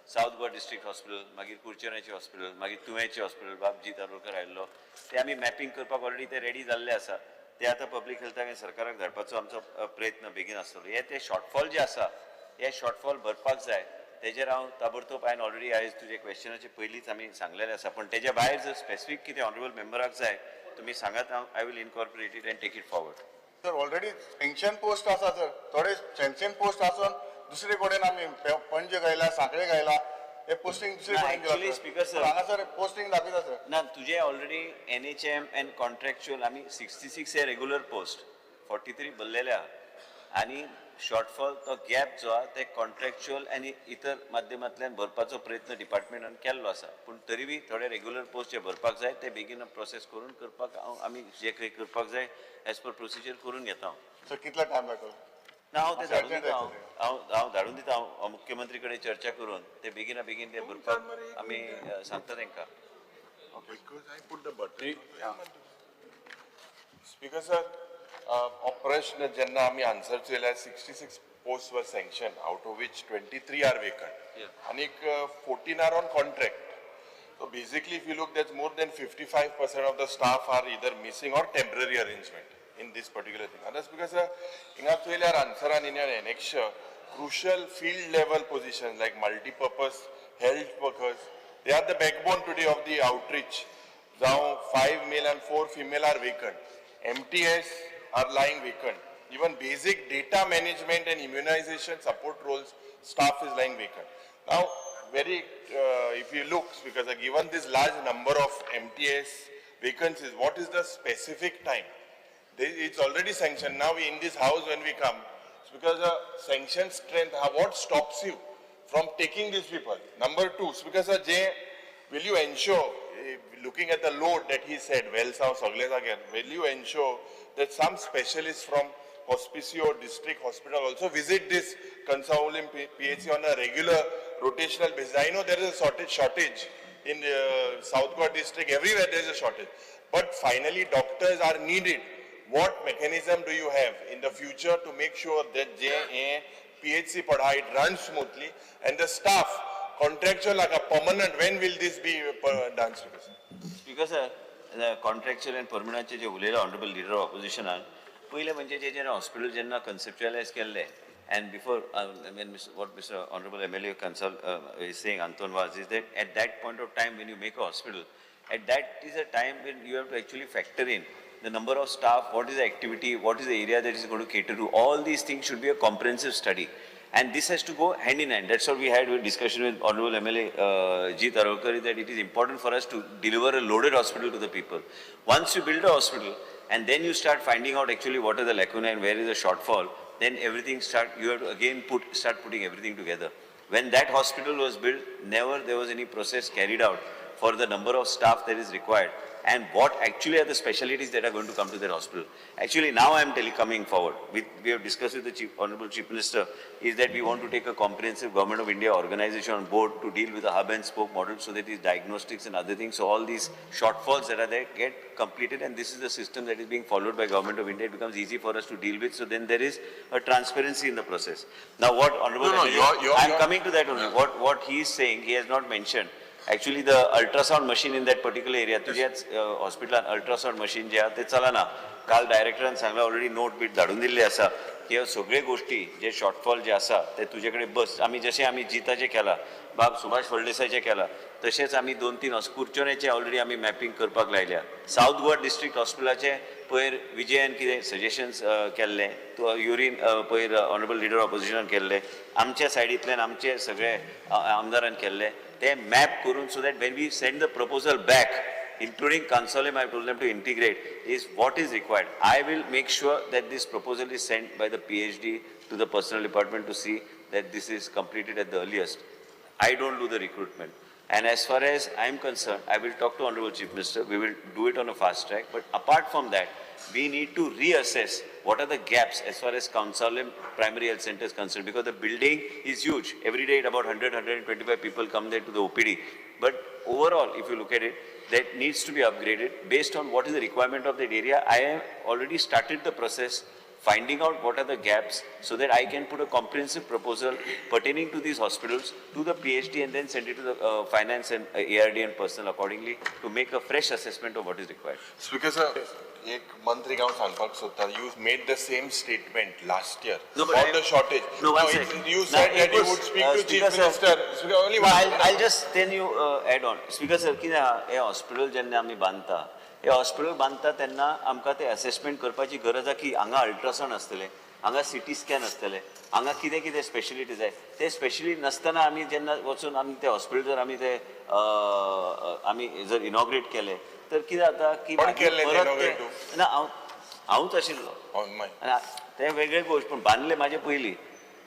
सावथ गोवा डिस्ट्रिक्ट हॉस्पिटल, मागीर कुडचण्याचें हॉस्पिटल, मागीर तुयेंचें हॉस्पिटल, बाब जीत आरोलकर आयिल्लो, ते आमी मॅपिंग करपाक ऑलरेडी ते रेडी जाल्ले आसा. ते आतां पब्लीक हेल्थाक आनी सरकाराक धाडपाचो आमचो प्रयत्न बेगीन आसतलो. हे ते शॉर्टफॉल जे आसा हे शॉर्टफॉल भरपाक जाय. तेजेर हांव ताबडतोब हांवें ऑलरेडी आयज तुजे क्वेश्चनाचे पयलींच आमी सांगलेलें आसा, पूण तेज्या भायर जर स्पेसिफीक कितें ऑनरेबल मेंबराक जाय तुमी सांगात, हांव I will incorporate it and take it forward. Sir already sanction post आसा सर, थोडे सँक्शन पोस्ट आसून दुसरे कडेन आमी पणजे घायला, सांखळे घायला, हे पोस्टिंग दुसरे कडेन actually speaker sir, हांगासर पोस्टिंग दाखयता सर. ना, तुजे already NHM and contractual आमी 66 हे रेगुलर पोस्ट, 43 भरलेले आहा आनी शॉर्टफॉल तो गॅप जो आहा ते कॉन्ट्रॅक्च्युअल आनी इतर माध्यमांतल्यान भरपाचो प्रयत्न डिपार्टमेंटान केल्लो आसा, पूण तरी बी थोडे रेगुलर पोस्ट जे भरपाक जाय ते बेगीन प्रोसेस करून करपाक हांव आमी जे काही करपाक जाय एज पर प्रोसिजर करून घेता हांव. सर कितलो टायम लागतलो? ना, हांव ते धाडून दिता, हांव हांव धाडून दिता, हांव मुख्यमंत्री कडेन चर्चा करून ते बेगीना बेगीन ते भरपाक आमी सांगता तांकां. स्पीकर सर, हो प्रश्न जेन्ना आमी answer चोयल्यार 66 post were sanction, out of which 23 are vacant आनीक 14 are on contract. So basically if you look, that's more than 55% of the staff are either missing or temporary arrangement in this particular thing. आतां स्पीकर सर, हिंगा चोयल्यार आन्सरान in your annexure crucial field level position like multipurpose health workers, they are the backbone today of the outreach. जावं 5 male and 4 female are vacant, MTS are lying vacant, even basic data management and immunization support roles staff is lying vacant. Now very if you look, because given this large number of MTS vacancies, what is the specific time? It's already sanctioned. Now in this house when we come, it's because the sanction strength, what stops you from taking these people? Number two, because Jay, will you ensure, looking at the load that he said, well, will you ensure that some specialists from Hospicio District Hospital also visit this Cansaulim PHC on a regular rotational basis? I know there is a shortage in South Goa district, everywhere there is a shortage. But finally doctors are needed. What mechanism do you have in the future to make sure that JA PHC Padha, it runs smoothly and the staff, contractual like a permanent, when will this be done? Speaker sir, the contractual and permanent J उलयला honorable leader of opposition पयलें म्हणजे जे जेन्ना हॉस्पिटल जेन्ना कन्सेप्च्युअलायज केल्लें and before what Mr. Honorable MLA is saying, Anton Vaz, is that at that point of time when you make a hospital, at that is a time when you have to actually factor in the number of staff, what is the activity, what is the area that is going to cater to. All these things should be a comprehensive study. And this has to go hand in hand. That's what we had with discussion with Honorable MLA Jeet Arolkar, that it is important for us to deliver a loaded hospital to the people. Once you build a hospital and then you start finding out actually what are the lacuna and where is the shortfall, then everything start, you have to again start putting everything together. When that hospital was built, never there was any process carried out for the number of staff that is required and what actually are the specialties that are going to come to that hospital. Actually, now I am coming forward. We have discussed with the Honorable Chief Minister is that we want to take a comprehensive Government of India organization on board to deal with the hub and spoke model so that these diagnostics and other things, so all these shortfalls that are there get completed, and this is the system that is being followed by Government of India. It becomes easy for us to deal with, so then there is a transparency in the process. Now what Honorable... I am coming to that only. Yeah. What he is saying, he has not mentioned. Actually, the ultrasound machine in that particular area, तुझ्याच हॉस्पिटलान ultrasound machine जे आहा ते चलना. काल डायरेक्टरान सांगला, ऑलरेडी नोट बीट धाडून दिल्ली आसा की ह्यो सगळे गोष्टी जे शॉर्टफॉल जे आसा ते तुजे कडेन बस. आमी जशें आमी जिताचें केलां, बाब सुभाष फळदेसायचें केलां, तशेंच आमी 2-3 कुरचोण्याचें ऑलरेडी आमी मॅपिंग करपाक लायल्या. सावथ गोवा डिस्ट्रिक्ट हॉस्पिटलाचें पयर विजयान कितें सजेशन्स केल्लें, युरीन पयर ऑनरेबल लिडर ऑपोजिशनान केल्लें, आमच्या सायडींतल्यान आमचे सगळे आमदारान केल्लें, ते मॅप करून so that when we send the proposal back, including Cansaulim, I told them to integrate, is what is required. I will make sure that this proposal is sent by the PhD to the personnel department to see that this is completed at the earliest. I don't do the recruitment. And as far as I am concerned, I will talk to Honorable Chief Minister. We will do it on a fast track. But apart from that, we need to reassess what are the gaps as far as Cansaulim Primary Health Center is concerned, because the building is huge. Every day about 100-125 people come there to the OPD. But overall, if you look at it, that needs to be upgraded based on what is the requirement of that area. I have already started the process finding out what are the gaps so that I can put a comprehensive proposal pertaining to these hospitals to the PhD and then send it to the finance and ARD and personnel accordingly to make a fresh assessment of what is required. Speaker sir, एक मंत्रीक हांव सांगपाक सोदता, you made the same statement last year No, but about the shortage. No, one second. You Now, said it that you was, would speak to Speaker Chief sir, Minister. Speaker, only No, one. I'll just then you add on. Speaker sir, कितें आहा, हें हॉस्पिटल जेन्ना आमी बांदता, हें हॉस्पिटल बांदता तेन्ना आमकां तें असेसमेंट करपाची गरज आहा की हांगा अल्ट्रासावंड आसतलें, हांगा सिटी स्कॅन आसतलें, हांगा कितें कितें स्पेशलिटी जाय. ते स्पेशली नासतना आमी जेन्ना वचून आमी ते हॉस्पिटल जर आमी ते आमी जर इनॉग्रेट केलें तर कितें जाता की कोण मागीर केल्लें ते परत inaugurate? ते ना, हांव हांवूच आशिल्लो. Oh, my. आनी तें वेगळें गोश्ट, पूण बांदलें म्हाजे पयलीं.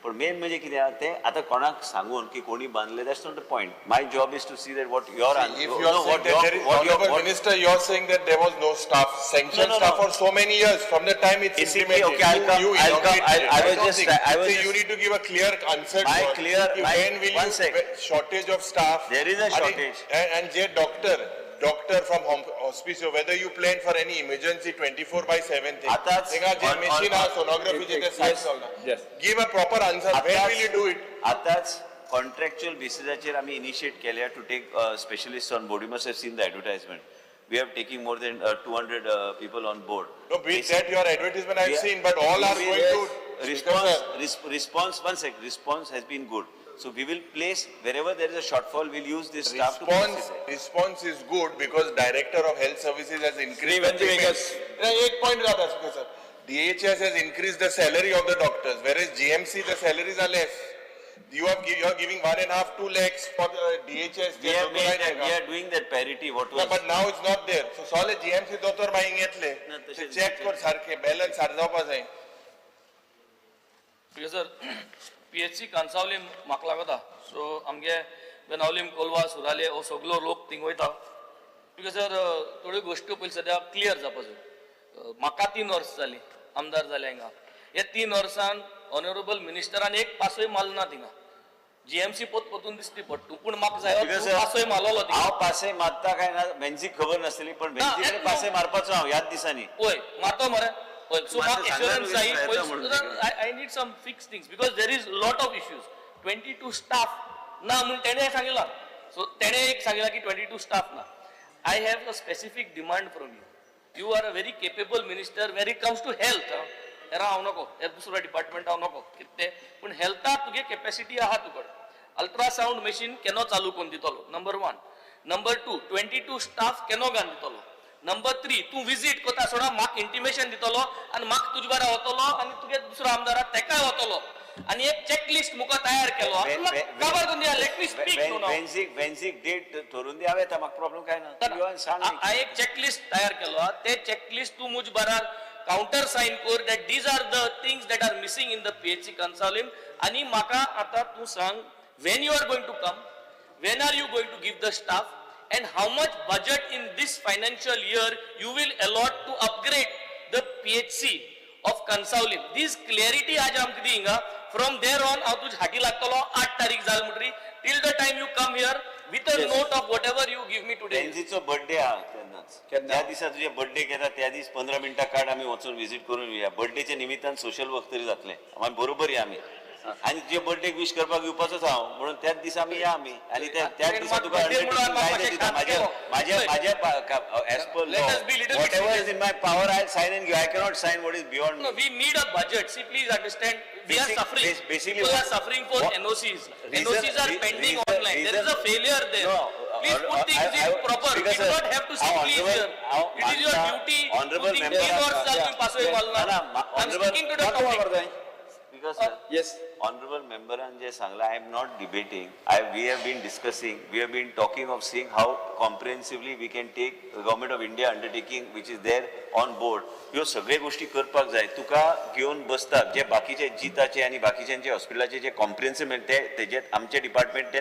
पूण मेन म्हणजे कितें आहा तें आतां कोणाक सांगून की कोणी बांदलें, that's not the point. My job is to see that what your If you are saying that there is, honorable minister, you are saying that there was no staff, sanctioned No, no, staff no. for so many years, from the time it's Basically, implemented. okay, I'll come- You I'll come- inaugurated it. I was don't just- think. I was See, you just- need to give a clear answer My to us. clear- Ki my- when will one you, sec. Shortage of staff. There is a आणि- shortage. And J doctor from hospice, whether you plan for any emergency 24/7 thing. आताच थिंगा जे on- machine on- आहा, sonography चे ते सारकें चलना. Yes. Give a proper answer. When will you do it? आताच कॉन्ट्रॅक्च्युअल बेसिसाचेर आमी इनिशिएट केल्या to take specialist on board. You must have seen the advertisement. We are taking more than 200 people on board. No, be that your advertisement I have seen, but all are going to response, response, one sec, response has been good. So we will place wherever there is a shortfall, we'll use this staff to place Response, it there. response is good because Director of Health Services has increased the Shri Venzy payment. Vegas. नाही, एक point जाता sir. DHS has increased the salary of the doctors, whereas GMC the salaries are less. You are you are giving 1.5-2 lakhs for the DHS. We have made that, we are doing that parity. What No, was? but now it's not there. So सगळे GMC दोतोर बाईंग येतले. ना, तशें चेक कर सारखे balance सार जावपा जाय. Because sir, PHC Cansaulim म्हाका लागता. सो आमगे बेनावलीम, कोलवा, सुराले हो सगलो लोक थिंग वयता. Because sir, थोड्यो गोश्टी पयलीं सद्या क्लियर जावपा जाय. म्हाका 3 वर्सां जालीं आमदार जाले हांगा. हे 3 वर्सान ऑनरेबल मिनिस्टरान एक पासय मारलो ना थिंगा. जीएमसी पोत पोतून दिसती पडटू, पूण म्हाका जाय Because, sir, पासय मारलोलो थिंगा. हांव पासय मारता काय ना बेंजीक खबर नासतली, पण बेंजी कडेन पासय मारपाचो हांव ह्याच दिसांनी. वय मारतो मरे. वय सो मातशें म्हाका एश्योरन्स सांगा जाय न्हू, पयलीं. म्हणून. I need some fix things because there is lot of issues. 22 staff ना म्हूण तेणें सांगिलां. सो तेणें एक सांगिलां की 22 स्टाफ ना. I have a specific demand from you. You are a very capable minister where it comes to health. हेरा हांव नको, हे दुसरो डिपार्टमेंट हांव नको कितें, पूण हेल्थाक तुगे कॅपेसिटी आहा तुकडेन. अल्ट्रासावंड मशीन केन्ना चालू करून दितलो, नंबर 1. नंबर 2, 22 स्टाफ केन्ना घालून दितलो. नंबर 3, तूं विजीट करता आसतना म्हाका इंटिमेशन दितलो आनी म्हाका तुजे बारा वतलो आनी तुगे दुसरो आमदार आहा तेकाय वतलो आनी एक चॅकलिस्ट मुखार तयार केलो. काबार करून दिया, let me speak न्हू नाव. वेन्झीक डेट थरून दी, हांव येता, म्हाका प्रॉब्लम काय ना. तूं यो आनी सांग. हांवें एक चॅकलिस्ट तयार केलो आहा, ते चॅकलिस्ट तूं मुज बारार कावंटर सायन कर that these are the things that are missing in the PHC Cansaulim. आनी म्हाका आतां तूं सांग, when you are going to come, when are you going to give the staff, and how much budget in this financial year you will allot to upgrade the PHC of Cansaulim. This clarity आज आमकां दी हिंगा. From there on हांव तुज्या हाटी लागतलो. 8 तारीख जाल म्हणटरी till the time you come here with a note of whatever you give me today. बेंजीचो birthday आहा तेन्नाच. त्या दिसा तुजे बर्थडे घेता त्या दीस 15 मिनटां काड, आमी वचून विजीट करून येवया. बर्थडेच्या निमित्तान सोशल वर्क तरी जातलें. आमी बरोबर या आमी. आनी तुजे बर्थडेक विश करपाक येवपाचोच हांव, म्हणून त्याच दिसा आमी या आमी. आनी त्याच दिसा तुका अंडरटेकींग कायदे दिता. माझ्या माझ्या माझ्या as per Let us be little bit whatever is in my power I sign and give. I cannot sign what is beyond. No, we need a budget. See, please understand, we are Basic- suffering. Basically People are what- suffering for what- NOCs. Reason- NOCs are pending online. There is a failure there. No, Please put things in proper. We Speaker do sir, not have to say our please honorable- here. our It is your मानता duty. honorable to think member तीन are- वर्स जाल तुमी पासय मारला. ना, ना, I'm honorable- speaking to the topic. Because sir, Yes. Honorable member जे सांगला, I am not debating. We have been discussing, we have been talking of seeing how comprehensively we can take the government of India undertaking which is there on board. ह्यो सगळे गोष्टी करपाक जाय. तुका घेवन बसतात जे बाकीचे जिताचे आनी बाकीच्यांचे हॉस्पिटलाचे जे कॉम्प्रिहेन्सिव ते तेजे आमचे डिपार्टमेंट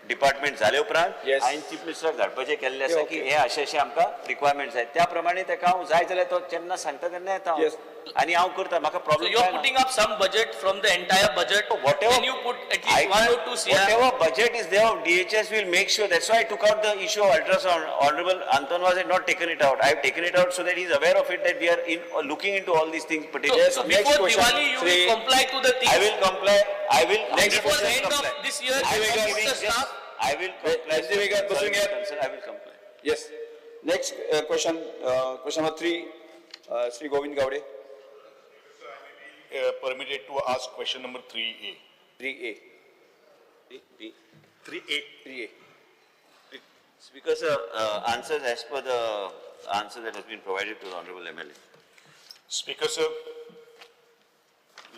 डिपार्टमेंट जाले उपरांत Yes. हांवें चीफ मिनिस्टराक धाडपाचें केल्लें आसा की हे अशें अशें आमकां रिक्वायरमेंट्स जाय. त्या प्रमाणे ताका हांव जाय जाल्यार तो जेन्ना सांगता तेन्ना येता हांव. Yes. आनी हांव करता, म्हाका So problem. you're putting up some budget from the entire budget. Whatever, Can you put at least 1 or 2 CR? Whatever budget is there of DHS will make sure. That's why I took out the issue of ultrasound. Honorable Anton was had not taken it out. I have taken it out so that he is aware of it, that we are in looking into all these things particularly. So next before question. Diwali, you will comply to the things. I will comply. I will. Next Before the question. end of this year, I you will will giving put the just- staff. I will comply. Mr. Vigat, बसून घेयात. I will comply. Yes. Next question, question number 3, Shri Govind Gawade. Permitted to ask question number 3A. 3A. B. 3A. 3A. Speaker sir, answers as per the answer that has been provided to the Honorable MLA. Speaker sir,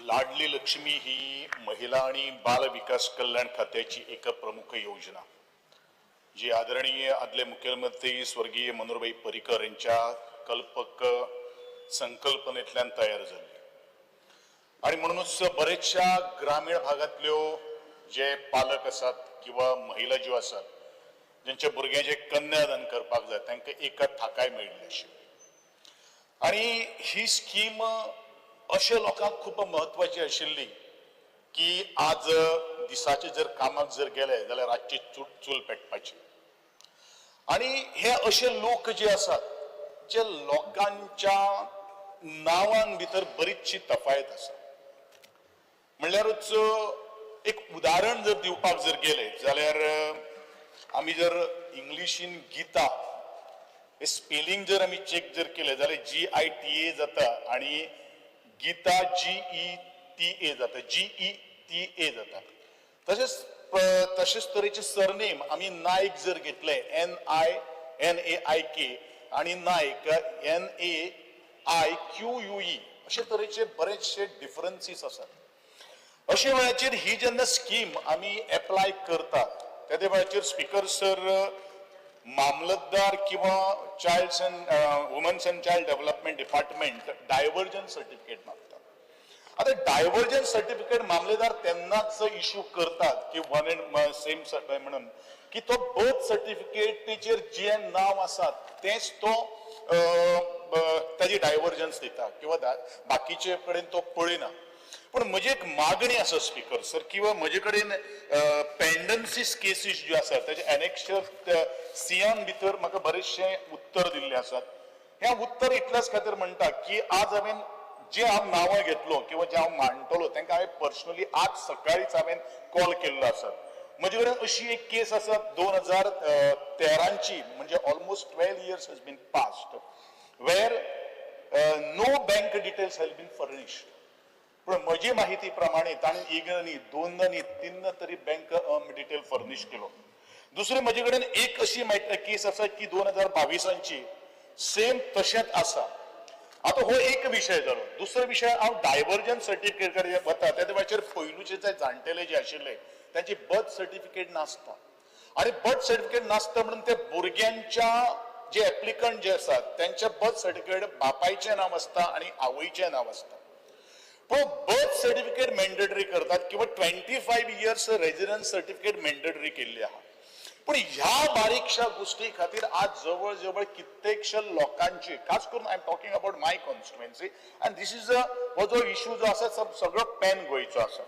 Ladli Lakshmi ही महिला आणि बाल विकास कल्याण खात्याची एक प्रमुख योजना, जी आदरणीय आदले मुख्यमंत्री स्वर्गीय मनोहरभाई पर्रीकर यांच्या कल्पक संकल्पनेतल्यान तयार जाल्ली आणि म्हणूनच बरेचशा ग्रामीण भागातल्यो जे पालक आसात किंवा महिला ज्यो आसात ज्यांच्या भुरग्यांचे कन्यादान करपाक जाय तांकां एका थाकाय मेळिल्ली आशिल्ली. आणि ही स्कीम अशे लोकांक खूब म्हत्वाची आशिल्ली की आज दिसाचे जर कामाक जर गेले जाल्यार रातची चूल पेटपाची. आणि हे अशे लोक जे आसात जे लोकांच्या नांवान भितर बरीचशी तफायत आसा. म्हणल्यारूच एक उदाहरण जर दिवपाक जर गेले जाल्यार आमी जर इंग्लिशीन गीता हे स्पेलिंग जर आमी चेक जर केले जाल्यार GITA जाता आणि गीता GETA जाता, GETA जाता. तशेंच तशेंच तरेचे सरनेम आमी नायक जर घेतले NAIK आणि नायक NAIQUE अशे तरेचे बरेचशे डिफरन्सीस आसात. अशे वेळाचेर ही जेन्ना स्कीम आमी एप्लाय करतात तेदे वेळाचेर स्पीकर सर मामलतदार किंवा child and womens and child development department diversion certificate मागता. आता डायव्हर्जन सर्टिफिकेट मामलेदार तेन्नाच इशू करतात की वन अँड सेम म्हणून की तो बर्थ सर्टिफिकेटीचेर जे नांव आसा तेंच तो ताजी डायव्हर्जन्स दिता किंवा बाकीचे कडेन तो पळयना. पण म्हजी एक मागणी आसा स्पीकर सर किंवा म्हजे कडेन पेंडन्सीस केसीस ज्यो आसात ताजे एनेक्शर सीएन भितर म्हाका बरेचशे उत्तर दिल्ले आसात. हें उत्तर इतल्याच खातीर म्हणटा की आज हांवें जे हांव नांवां घेतलो किंवा जे हांव मांडटलो तांकां हांवें पर्सनली आज सकाळीच हांवें कॉल केल्लो आसा. म्हजे कडेन अशी एक केस आसा 2013ची, म्हणजे almost 12 years has been passed, where no bank details has been furnished. पण म्हजी माहिती प्रमाणे ताणें एकदा न्ही, दोनदा न्ही, तीनदा तरी बँक डिटेल फर्निश केलो. दुसरी म्हजे कडेन एक अशी केस आसा की 2022ची सेम तशेंच आसा. आतां हो एक विशय जालो. दुसरो विशय हांव डायव्हर्जन सर्टिफिकेट कडेन वता तेन्ना वेळाचेर पयलूचे जे जाणटेले जे आशिल्ले तांची बर्थ सर्टिफिकेट नासता आनी बर्थ सर्टिफिकेट नासता म्हणून ते भुरग्यांच्या जे एप्लिकंट जे आसात त्यांच्या बर्थ सर्टिफिकेट बापायचें नांव आसता आनी आवयचें नांव आसता. पूण बर्थ सर्टिफिकेट मॅन्डेटरी करतात किंवा 25 इयर्स रेजिडन्स सर्टिफिकेट मॅन्डेटरी केल्ली आहा. पूण ह्या बारीकशा गोष्टी खातीर आज जवळ जवळ कित्येकशे लोकांची, खास करून I am talking about my constituency and this is a हो जो इशू जो आसा सगळो पॅन गोंयचो आसा.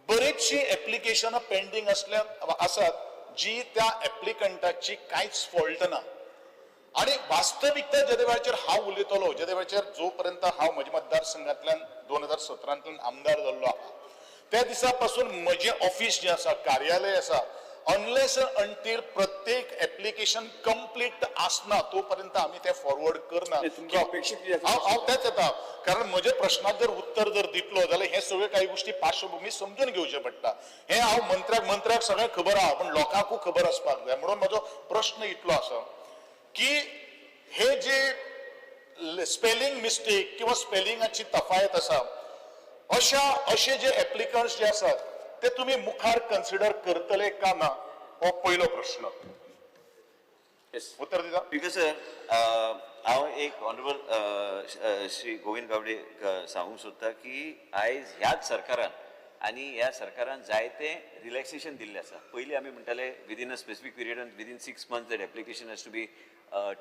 बरीचशी एप्लिकेशनां पेंडींग असल्या आसात जी त्या एप्लिकंटाची कांयच फॉल्ट ना. आनी वास्तविकता जेदे वेळाचेर हांव उलयतलो, जेदे वेळाचेर जो पर्यंत हांव म्हज्या मतदारसंघांतल्यान 2017 आमदार जाल्लो आहा त्या दिसा पासून म्हजें ऑफिस जें आसा, कार्यालय आसा, अनलेस अंटील प्रत्येक एप्लिकेशन कंप्लीट आसना तो पर्यंत आमी ते फॉरवर्ड करना. हांव तेच येता कारण म्हज्या प्रश्नाक जर उत्तर जर दितलो जाल्यार हे सगळे काही गोष्टी पार्श्वभूमी समजून घेवचे पडटा. हे हांव मंत्र्याक सगळें खबर आहा पण लोकांकूय खबर आसपाक जाय. म्हणून म्हजो प्रश्न इतलो आसा की हे जे स्पेलिंग मिस्टेक किंवा स्पेलिंगाची तफायत आसा अशे जे एप्लिकंट्स जे आसात ते तुम्ही मुखार कन्सिडर करतले का ना, हो पयलो प्रश्न. उत्तर दिता. Because sir हांव एक ऑनरेबल श्री गोविंद गावडे सांगूंक सोदता की आयज ह्याच सरकारान आनी ह्या सरकारान जायते रिलॅक्सेशन दिल्लें आसा. पयलीं आमी म्हणटाले within a specific period within 6 months that application has to be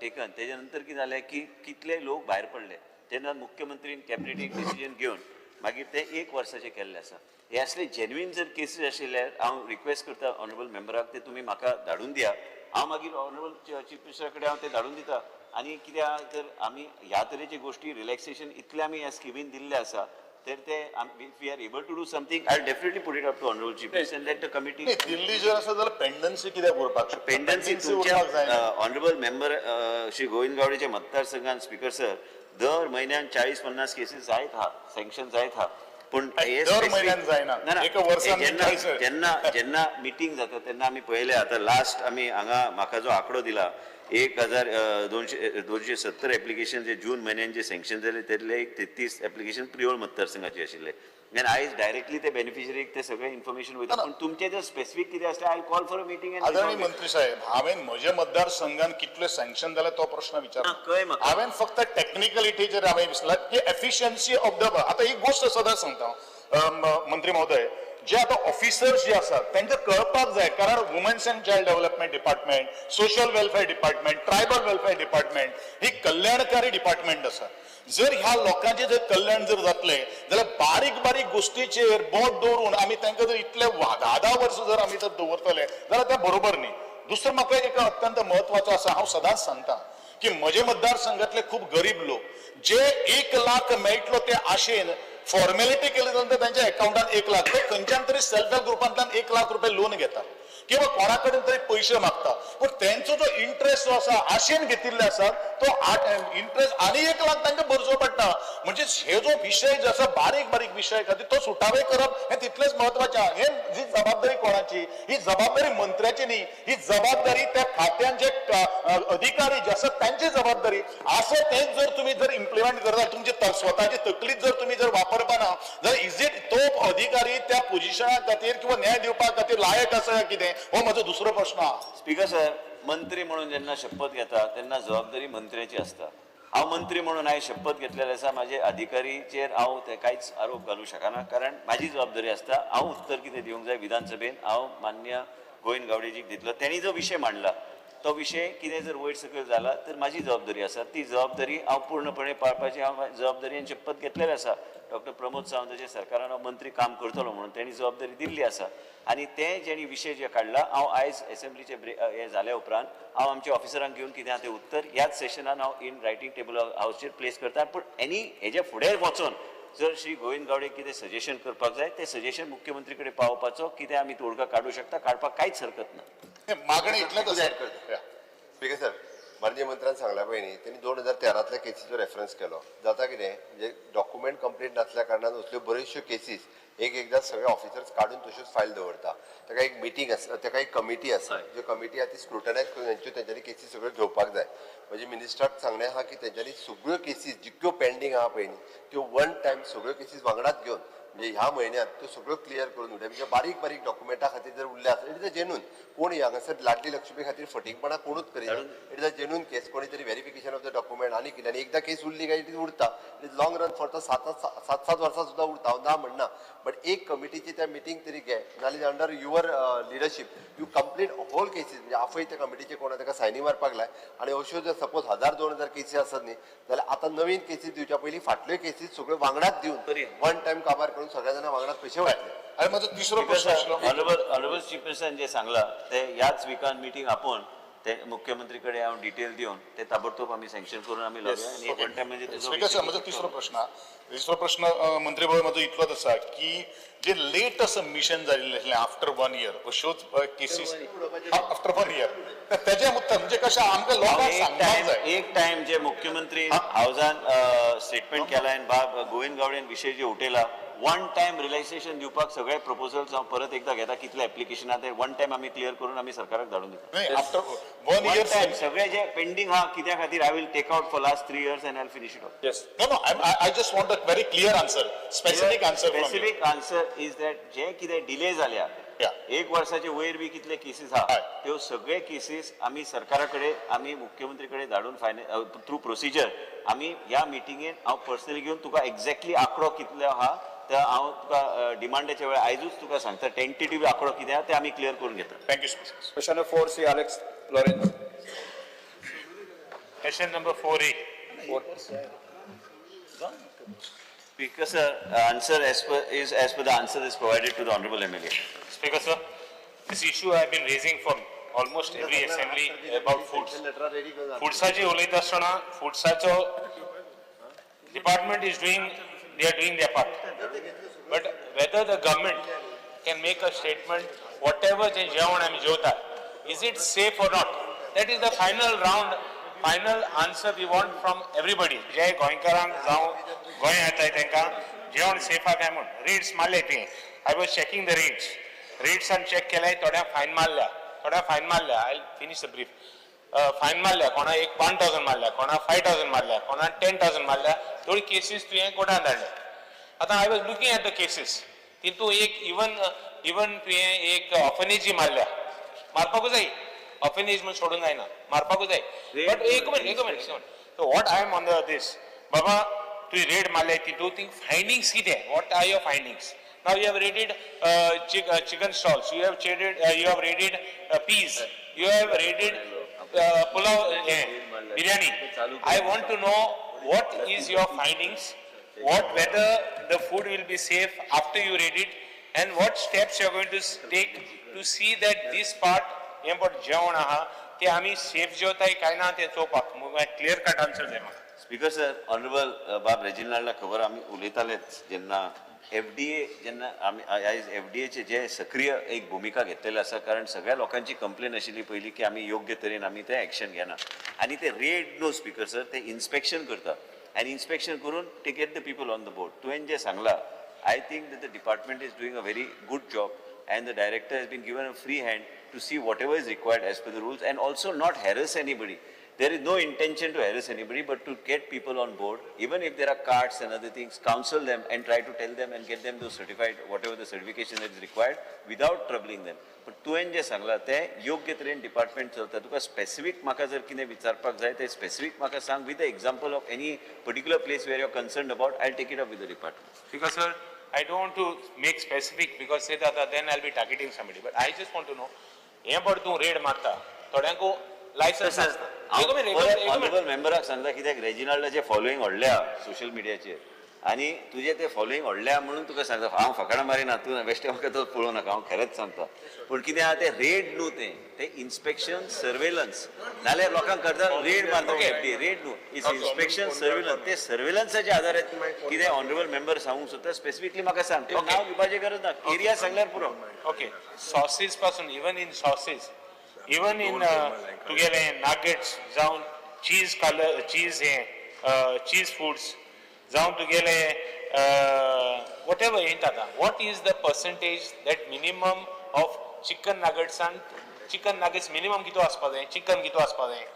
taken. तेज्या नंतर कितें जालें की कितले लोक भायर पडले. तेन्ना मुख्यमंत्रीन कॅबिनेटीक डिसिजन घेवन मागीर ते 1 वर्साचें केल्लें आसा. हे असले जेन्युइन जर केसीस आशिल्ले हांव रिक्वेस्ट करता ऑनरेबल मेंबराक ते तुमी म्हाका धाडून दिया, हांव मागीर ऑनरेबल चीफ मिनिस्टरा कडेन हांव ते धाडून दिता. आनी कित्याक तर आमी ह्या तरेची गोश्टी रिलॅक्सेशन इतलें आमी ह्या स्किमीन दिल्लें आसा तर ते if we are able to do something I definitely put it up to honourable chief minister let the committee. दिल्ली जर आसा जाल्यार पेंडन्सी कित्याक उरपाक शकता? पेंडन्सी तुमच्या ऑनरेबल मेंबर श्री गोविंद गावडेच्या मतदारसंघान स्पीकर सर दर म्हयन्यान 40-50 केसीस जायत आहा, सँक्शन जायत आहा. पूण दर म्हयन्यान जायना, एका वर्सान जेन्ना जेन्ना मिटींग जाता तेन्ना आमी पळयलें. आतां लास्ट आमी हांगा म्हाका जो आंकडो दिला 1270 एप्लिकेशन जे जून म्हयन्यान जे सँक्शन जाले त्यातले एक 33 एप्लिकेशन प्रियोळ मतदारसंघाचे आशिल्ले. आनी आयज डायरेक्टली ते बेनिफिशरीक ते सगळे इन्फॉर्मेशन वयता. पूण तुमचें जर स्पेसिफीक कितें आसलें I call for a meeting. आदरणीय मंत्री साहेब, हांवें म्हज्या मतदारसंघान कितले सँक्शन जाले तो प्रश्न विचारला. कळ्ळें म्हाका. हांवें फक्त टॅक्निकलिटीचेर हांवें विसरला की एफिशियन्सी ऑफ the. आतां एक गोश्ट सदांच सांगता मंत्री महोदय, जे आतां ऑफिसर्स जे आसात तांकां कळपाक जाय, कारण womens and child development department, social welfare department, tribal welfare department ही कल्याणकारी डिपार्टमेंट आसा. जर ह्या लोकांचें जर कल्याण जर जातलें जाल्यार बारीक बारीक गोश्टीचेर बोट दवरून आमी तांकां जर इतले 10-10 वर्सां जर आमी जर दवरतले जाल्यार तें बरोबर न्ही. दुसरें म्हाका एक अत्यंत म्हत्वाचो आसा, हांव सदांच सांगता की म्हजे मतदारसंघातले खूब गरीब लोक जे 1 लाख मेळटलो ते आशेन फॉर्मेलिटी केली जाल्यार तांच्या अकाउंटान 1 लाख, ते खंयच्यान तरी सेल्फ हेल्प ग्रुपांतल्यान 1 लाख रुपये लोन घेतात किंवा कोणा कडेन तरी पयशे मागता, पूण तेंचो जो इंट्रस्ट जो आसा आशेन घेतिल्ले आसा तो इंट्रस्ट आनी 1 लाख तांकां भरचो पडटा. म्हणजे हे जो विशय जो आसा बारीक बारीक विशय खातीर तो सुटावे करप हें तितलेंच म्हत्वाचें. हे जी जबाबदारी कोणाची? ही जबाबदारी मंत्र्याची न्ही, ही जबाबदारी त्या खात्यान जे अधिकारी जे आसा तांची जबाबदारी. असं तेच जर तुमी जर इम्प्लिमेंट करता तुमची स्वताची तकलीच जर तुमी जर वापरपाना जाल्यार is it तो अधिकारी त्या पोजिशना खातीर किंवा न्याय दिवपा खातीर लायक आसा कितें, हो म्हजो दुसरो प्रश्न आहा. स्पीकर सर, मंत्री म्हणून जेन्ना शपथ घेता तेन्ना जबाबदारी मंत्र्याची आसता. हांव मंत्री म्हणून हांवें शपथ घेतलेले आसा, म्हाजे अधिकारीचेर हांव ते कांयच आरोप घालूं शकना, कारण म्हाजी जबाबदारी आसता. हांव उत्तर कितें दिवंक जाय विधानसभेन हांव मान्य गोविंद गावडेजीक दितलो. तेणी जो विशय मांडला तो विशय कितें जर वयर सकयल जाला तर म्हाजी जबाबदारी आसा, ती जबाबदारी हांव पूर्णपणे पाळपाची हांव जबाबदारीन शपथ घेतलेली आसा. डॉक्टर प्रमोद सावंताच्या सरकारान हांव मंत्री काम करतलो म्हणून तेणी जबाबदारी दिल्ली आसा. आनी ते जेणी विशय जे काडला हांव आयज एसेंब्लीचे हे जाल्या उपरांत हांव आमच्या ऑफिसरांक घेवन कितें आहा तें उत्तर ह्याच सेशनान हांव इन रायटींग टेबल हावजीचेर प्लेस करता. पूण एनी हेज्या फुडें वचोन जर श्री गोविंद गावडे कितें सजेशन करपाक जाय तें सजेशन मुख्यमंत्री कडेन पावोवपाचो कितें आमी तोडगा काडूं शकता, काडपाक कांयच हरकत ना. मागणी इतलेंच करता. स्पीकर सर, माननीय मंत्र्यान सांगला पळय न्ही, तेणी 2013तल्या केसीचो रेफरन्स केलो. जाता कितें म्हणजे डॉक्युमेंट कंप्लीट नासल्या कारणान असल्यो बऱ्योचश्यो केसीस एक एकदां सगळे ऑफिसर्स काडून तश्योच फायल दवरता. ताका एक मिटींग आसा, ताका एक कमिटी आसा, ज्यो कमिटी आसा ती स्क्रुटनायज करून तेंच्यो तेंच्यांनी केसी सगळ्यो घेवपाक जाय. म्हणजे मिनिस्टराक सांगणें आहा की तेंच्यांनी सगळ्यो केसीस जितक्यो पेंडींग आहा पळय न्ही त्यो वन टायम सगळ्यो केसीस वांगडाच घेवन म्हणजे ह्या म्हयन्यांत त्यो सगळ्यो क्लियर करून उडय. म्हणजे बारीक बारीक डॉक्युमेंटा खातीर जर उरले आसत, it is a genuine, कोण हांगासर लाडली लक्ष्मी खातीर फटींगपणां कोणूच करिना. It is a genuine case, कोणी तरी व्हेरिफिकेशन ऑफ the document आनी कितें, आनी एकदां केस उरली काय it is उरता, it is long run for तो 7-7 वर्सां सुद्दां उरता. हांव ना म्हणना, बट एक कमिटीची त्या मिटींग तरी घे, नाल्यार under your leadership you complete whole cases. म्हणजे आफय त्या कमिटीचे कोणा ताका सायनी मारपाक लाय. आनी अश्यो जर सपोज 1000-2000 केसी आसत न्ही जाल्यार आतां नवीन केसीस दिवच्या पयलीं फाटल्यो केसीस सगळ्यो वांगडाच दिवन वन टायम काबार करून सगळ्या जाणां वांगडाच पयशे वांटले. आनी म्हजो तिसरो प्रश्न आशिल्लो, ऑनरेबल चीफ मिनिस्टरान जें सांगलां ते ह्याच विकान मिटींग आपोवन ते मुख्यमंत्री कडेन हांव डिटेल दिवन ते ताबडतोब आमी सँक्शन करून आमी लावया. आनी वन टायम म्हणजे स्पीकर सर, म्हजो तिसरो प्रश्न, तिसरो प्रश्न मंत्री महोदय म्हजो इतलोच आसा की जे लेट सबमिशन जाल्लें आसलें आफ्टर 1 इयर अश्योच केसीस आफ्टर 1 इयर तेजे मुद्दे म्हणजे कशें आमकां लोकांक सांगपाक जाय. एक टायम जे मुख्यमंत्री हावजान स्टेटमेंट केला आनी बाब गोविंद गावडेन विशय जे उठयला, वन टायम रिलॅक्सेशन दिवपाक सगळे प्रपोजल्स हांव परत एकदां घेता, कितले एप्लिकेशन आहा ते वन टायम आमी क्लियर करून आमी सरकाराक धाडून दिता. आफ्टर 1 इयर टायम सगळे जे पेंडींग आहा कित्या खातीर I will take out for last 3 years and I will finish it off. Yes, no no, I just want a very clear answer, specific answer. Specific answer is that जे कितें डिले जाल्या 1 वर्साचे वयर बी कितले केसीस आहा त्यो सगळे केसीस आमी सरकारा कडेन आमी मुख्यमंत्री कडेन धाडून फायनल थ्रू प्रोसिजर आमी ह्या मिटिंगेन हांव पर्सनली घेवन तुका एक्झॅक्टली आंकडो कितलो आहा तर हांव तुका डिमांडाच्या वेळार आयजूच तुका सांगता टेंटेटिव्ह आंकडो कितें आहा ते आमी क्लियर करून घेता. Thank you. Question number 4 Shri Alex Lourenco. Question number 4A. Speaker sir, answer as per is as per the answer is provided to the honorable MLA. Speaker sir, this issue I have been raising for almost every assembly about foods. फुड्साची उलयता आसतना फुड्साचो department is doing, they are doing their part. But whether the government can make a statement, whatever जे जेवण आमी जेवता, is it safe or not? That is the final round, final answer we want from everybody. जे गोंयकारांक जावं गोंय येताय तांकां जेवण सेफ आहा काय म्हूण. रेट्स मारले तुवें. I was checking the rates. रेट्सान check केले, थोड्यांक फायन मारल्या, थोड्यांक फायन मारल्या. I finish the brief. Fine मारल्या कोणा एक 1000 मारल्या, कोणा 5000 मारल्या, कोणा 10,000 मारल्या. थोडी केसीस तुवें कोर्टान धाडल्या. आतां I was looking at the cases, तितून एक इवन इवन तुवें एक ऑर्फनेजी मारल्या. मारपाकूच जाय, ऑर्फनेज म्हूण सोडूंक जायना, मारपाकूच जाय. बट एक मिनट, एक minute. So what I am on the this, बाबा तुवें रेड मारले तितून ती फायंडींग्स कितें, what are your findings? Now you have raided chicken stalls, you have raided, you have raided peas, you have raided pulao, biryani. I want to know what is your findings, what whether the food will be safe after you raid it, and what steps you are going to take to see that this part हें पळय जेवण आहा ते आमी सेफ जेवताय काय ना तें चोवपाक क्लियर कट आन्सर जाय म्हाका. स्पीकर सर, ऑनरेबल बाब रेजिनाल्डा खबर आमी उलयतालेच जेन्ना एफडीए, जेन्ना आमी आयज एफडीएचे जे सक्रीय एक भुमिका घेतलेली आसा, कारण सगळ्या लोकांची कंप्लेन आशिल्ली पयलीं की आमी योग्य तरेन आमी तें एक्शन घेना आनी ते रेड न्हू स्पीकर सर, ते इन्स्पेक्शन करता आनी इन्स्पेक्शन करून ते get the people on the board. तुवें जें सांगलां, I think that the department is doing a very good job and the director has been given a free hand to see whatever is required as per the rules and also not harass anybody. There is no intention to harass anybody, but to get people on board, even if there are cards and other things, counsel them and try to tell them and get them those certified, whatever the certification that is required, without troubling them. But तुवें जें सांगलां तें योग्य तरेन डिपार्टमेंट चलता. तुका स्पेसिफीक म्हाका जर कितें विचारपाक जाय तें स्पेसिफीक म्हाका सांग with the example of any particular place where you are concerned about. I take it up with the department. Because sir, I don't want to make specific because say that then I'll be targeting somebody. But I just want to know, हें पळय तूं रेड मारता थोड्यांक लायसन्स आसता. ऑनरेबल मेंबराक सांगता कित्याक रेजिनाल्डाचे फॉलोईंग व्हडल्या सोशल मिडियाचेर आनी तुजें तें फॉलोईंग व्हडल्या म्हणून तुका सांगता. हांव फकाणां मारिना, तूं बेश्टें म्हाका तो पळोवं नाका, हांव खरेंच सांगता. पूण कितें आहा तें रेड न्हू, तें तें इन्स्पेक्शन सर्वेलन्स. नाल्यार लोकांक करता रेड मारता एफडी, रेड न्हू, it's inspection surveillance. ते सर्वेलन्साच्या आधारार कितें ऑनरेबल मेंबर सांगूंक सोदता स्पेसिफिकली म्हाका सांग, नांव दिवपाची गरज ना, एरिया सांगल्यार पुरो. ओके, सॉसीस पासून even in sauces, even in तुगेले नगेट्स जावन चीज कलर चीज हें चीज फूड्स जावन तुगेले what ever हें जाता. What is the percentage that minimum of chicken नगेट्सान, chicken nuggets minimum कितू आसपा जाय, चिकन कितू आसपा जाय?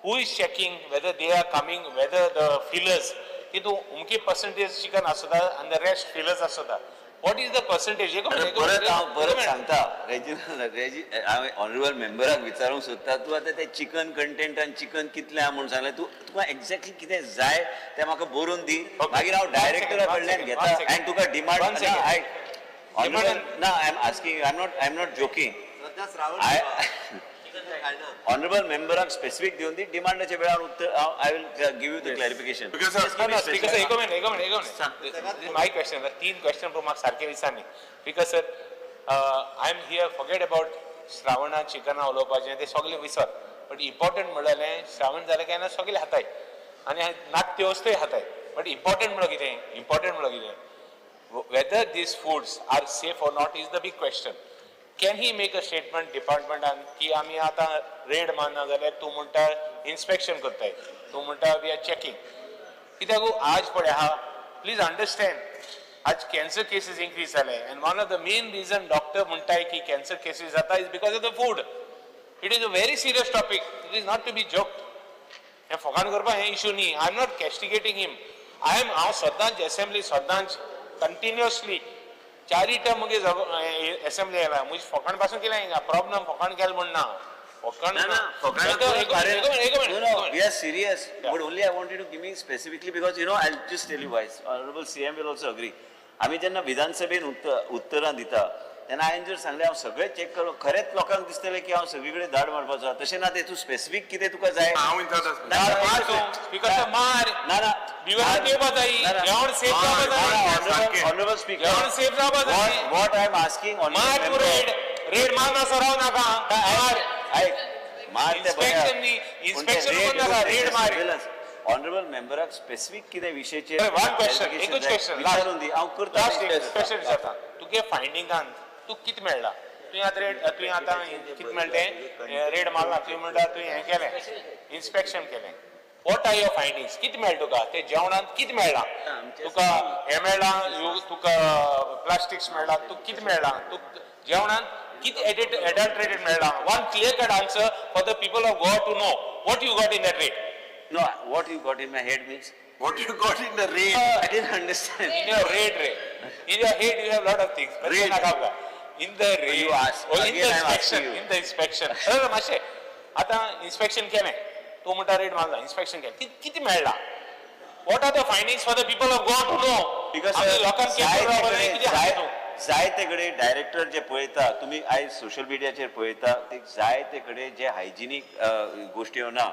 Who is checking whether they are coming, whether the fillers तितू अमकी पर्संटेज चिकन आसता आनी the rest fillers आसता? What is the percentage? परत हांव परत सांगता रेजिनाल्ड, हांवें ऑनरेबल मेंबराक विचारूंक सोदता, तूं आतां तें चिकन कंटेंट आनी चिकन कितलें आहा म्हूण सांगलें, तूं तुका एग्जॅक्टली कितें जाय तें म्हाका बरोवन दी, मागीर हांव डायरेक्टरा कडल्यान घेता आनी तुका डिमांड ना. I am asking, I am not joking. Honourable मेंबराक स्पेसिफीक दिवन दी, डिमांडाच्या वेळार उत्तर हांव I will give you the clarification. Speaker sir, एक मिनट, एक मिनट, एक मिनट. My question, तीन क्वेश्चन पण म्हाका सारकें विचारनी. Because sir, I am here, forget about Shravana चिकना उलोवपाचें तें सगळें विसर. बट इम्पॉर्टंट म्हणलें श्रावण जालें काय ना सगळें खाताय आनी नाट्य वस्तूय खाताय. बट इम्पॉर्टंट म्हणल्यार कितें, इम्पॉर्टंट म्हणल्यार कितें, whether these foods are safe or not is the big question. Can he make a statement डिपार्टमेंटान की आमी आतां रेड मारना जाल्यार तूं म्हणटा इन्स्पेक्शन करताय, तूं म्हणटा we are checking. कित्याक आज पळय आहा, प्लीज अंडरस्टँड, आज कॅन्सर केसीस इन्क्रीज जाले and one of the main reason doctor म्हणटाय की कॅन्सर केसीस जाता is because of the food. It is a very serious topic, it is not to be joked. हें फकाण करपाक हें इशू न्ही. I am not castigating him. I am हांव सदांच एसेंब्ली सदांच कंटिन्युअसली चारी टर्म मुगे एसेंब्ली आयला, म्हजी फकाण पासून केलें हिंगा प्रॉब्लम फकाण केलें म्हण ना. फकाण We are serious, but only I wanted to give me specifically because you know I'll just tell you why. Honorable CM will also agree. आमी जेन्ना विधानसभेन उत्तरां दिता तेन्ना हांवें जर सांगलें हांव सगळें चॅक करूं, खरेंच लोकांक दिसतलें की हांव सगळी कडेन धाड मारपाचो आहा. तशें ना, तें तूं स्पेसिफीक कितें तुका जाय. मार, ना ना, बिवरात येवपा जाय, जेवण सेफ जावपा जाय. ऑनरेबल स्पीकर, जेवण सेफ जावपा जाय. What I am asking, मार तूं रेड, रेड मारना राव नाका. मार. आयक, मार ते बरें. Inspection न्ही, inspection करूं नाका, रेड मार. ऑनरेबल मेंबराक स्पेसिफीक कितें विशयाचेर वन क्वेश्चन, एकूच क्वेश्चन, विचारून दी, हांव करता. लास्ट एक क्वेश्चन विचारता. तुगे फायंडिंगान तूं कितें मेळ्ळा? तुवें आतां रेड, तुवें आतां कितें मेळ्ळें तें रेड मारला तुवें, म्हणटा तुवें हें केलें, इन्स्पेक्शन केलें. What are your findings? कितें मेळ्ळें तुका ते जेवणांत? कितें मेळ्ळां तुका? हें मेळ्ळां तुका, प्लास्टिक्स मेळ्ळां तुका? कितें मेळ्ळां तुका जेवणांत? कितें एडिट एडल्ट्रेटेड मेळ्ळां? One clear cut answer for the people of Goa to know what you got in that raid. No, what you got in my head means? What you got in the raid? I didn't understand. In your raid, raid. In your head you have lot of things. But Raid. In the raid. You ask. Oh, in Again the I'm asking inspection. you. In the inspection. अरे मातशें आतां इन्स्पेक्शन केलें, तूं म्हणटा रेड मारला, इन्स्पेक्शन केलें, कितें मेळ्ळां? What are the findings for the people of Goa to know? Because लोकांक कितें आहा तूं? जायते कडेन डायरेक्टर जे पळयता तुमी आयज सोशल मिडियाचेर पळयता ते, जायते कडेन जे हायजिनीक गोश्टी ना,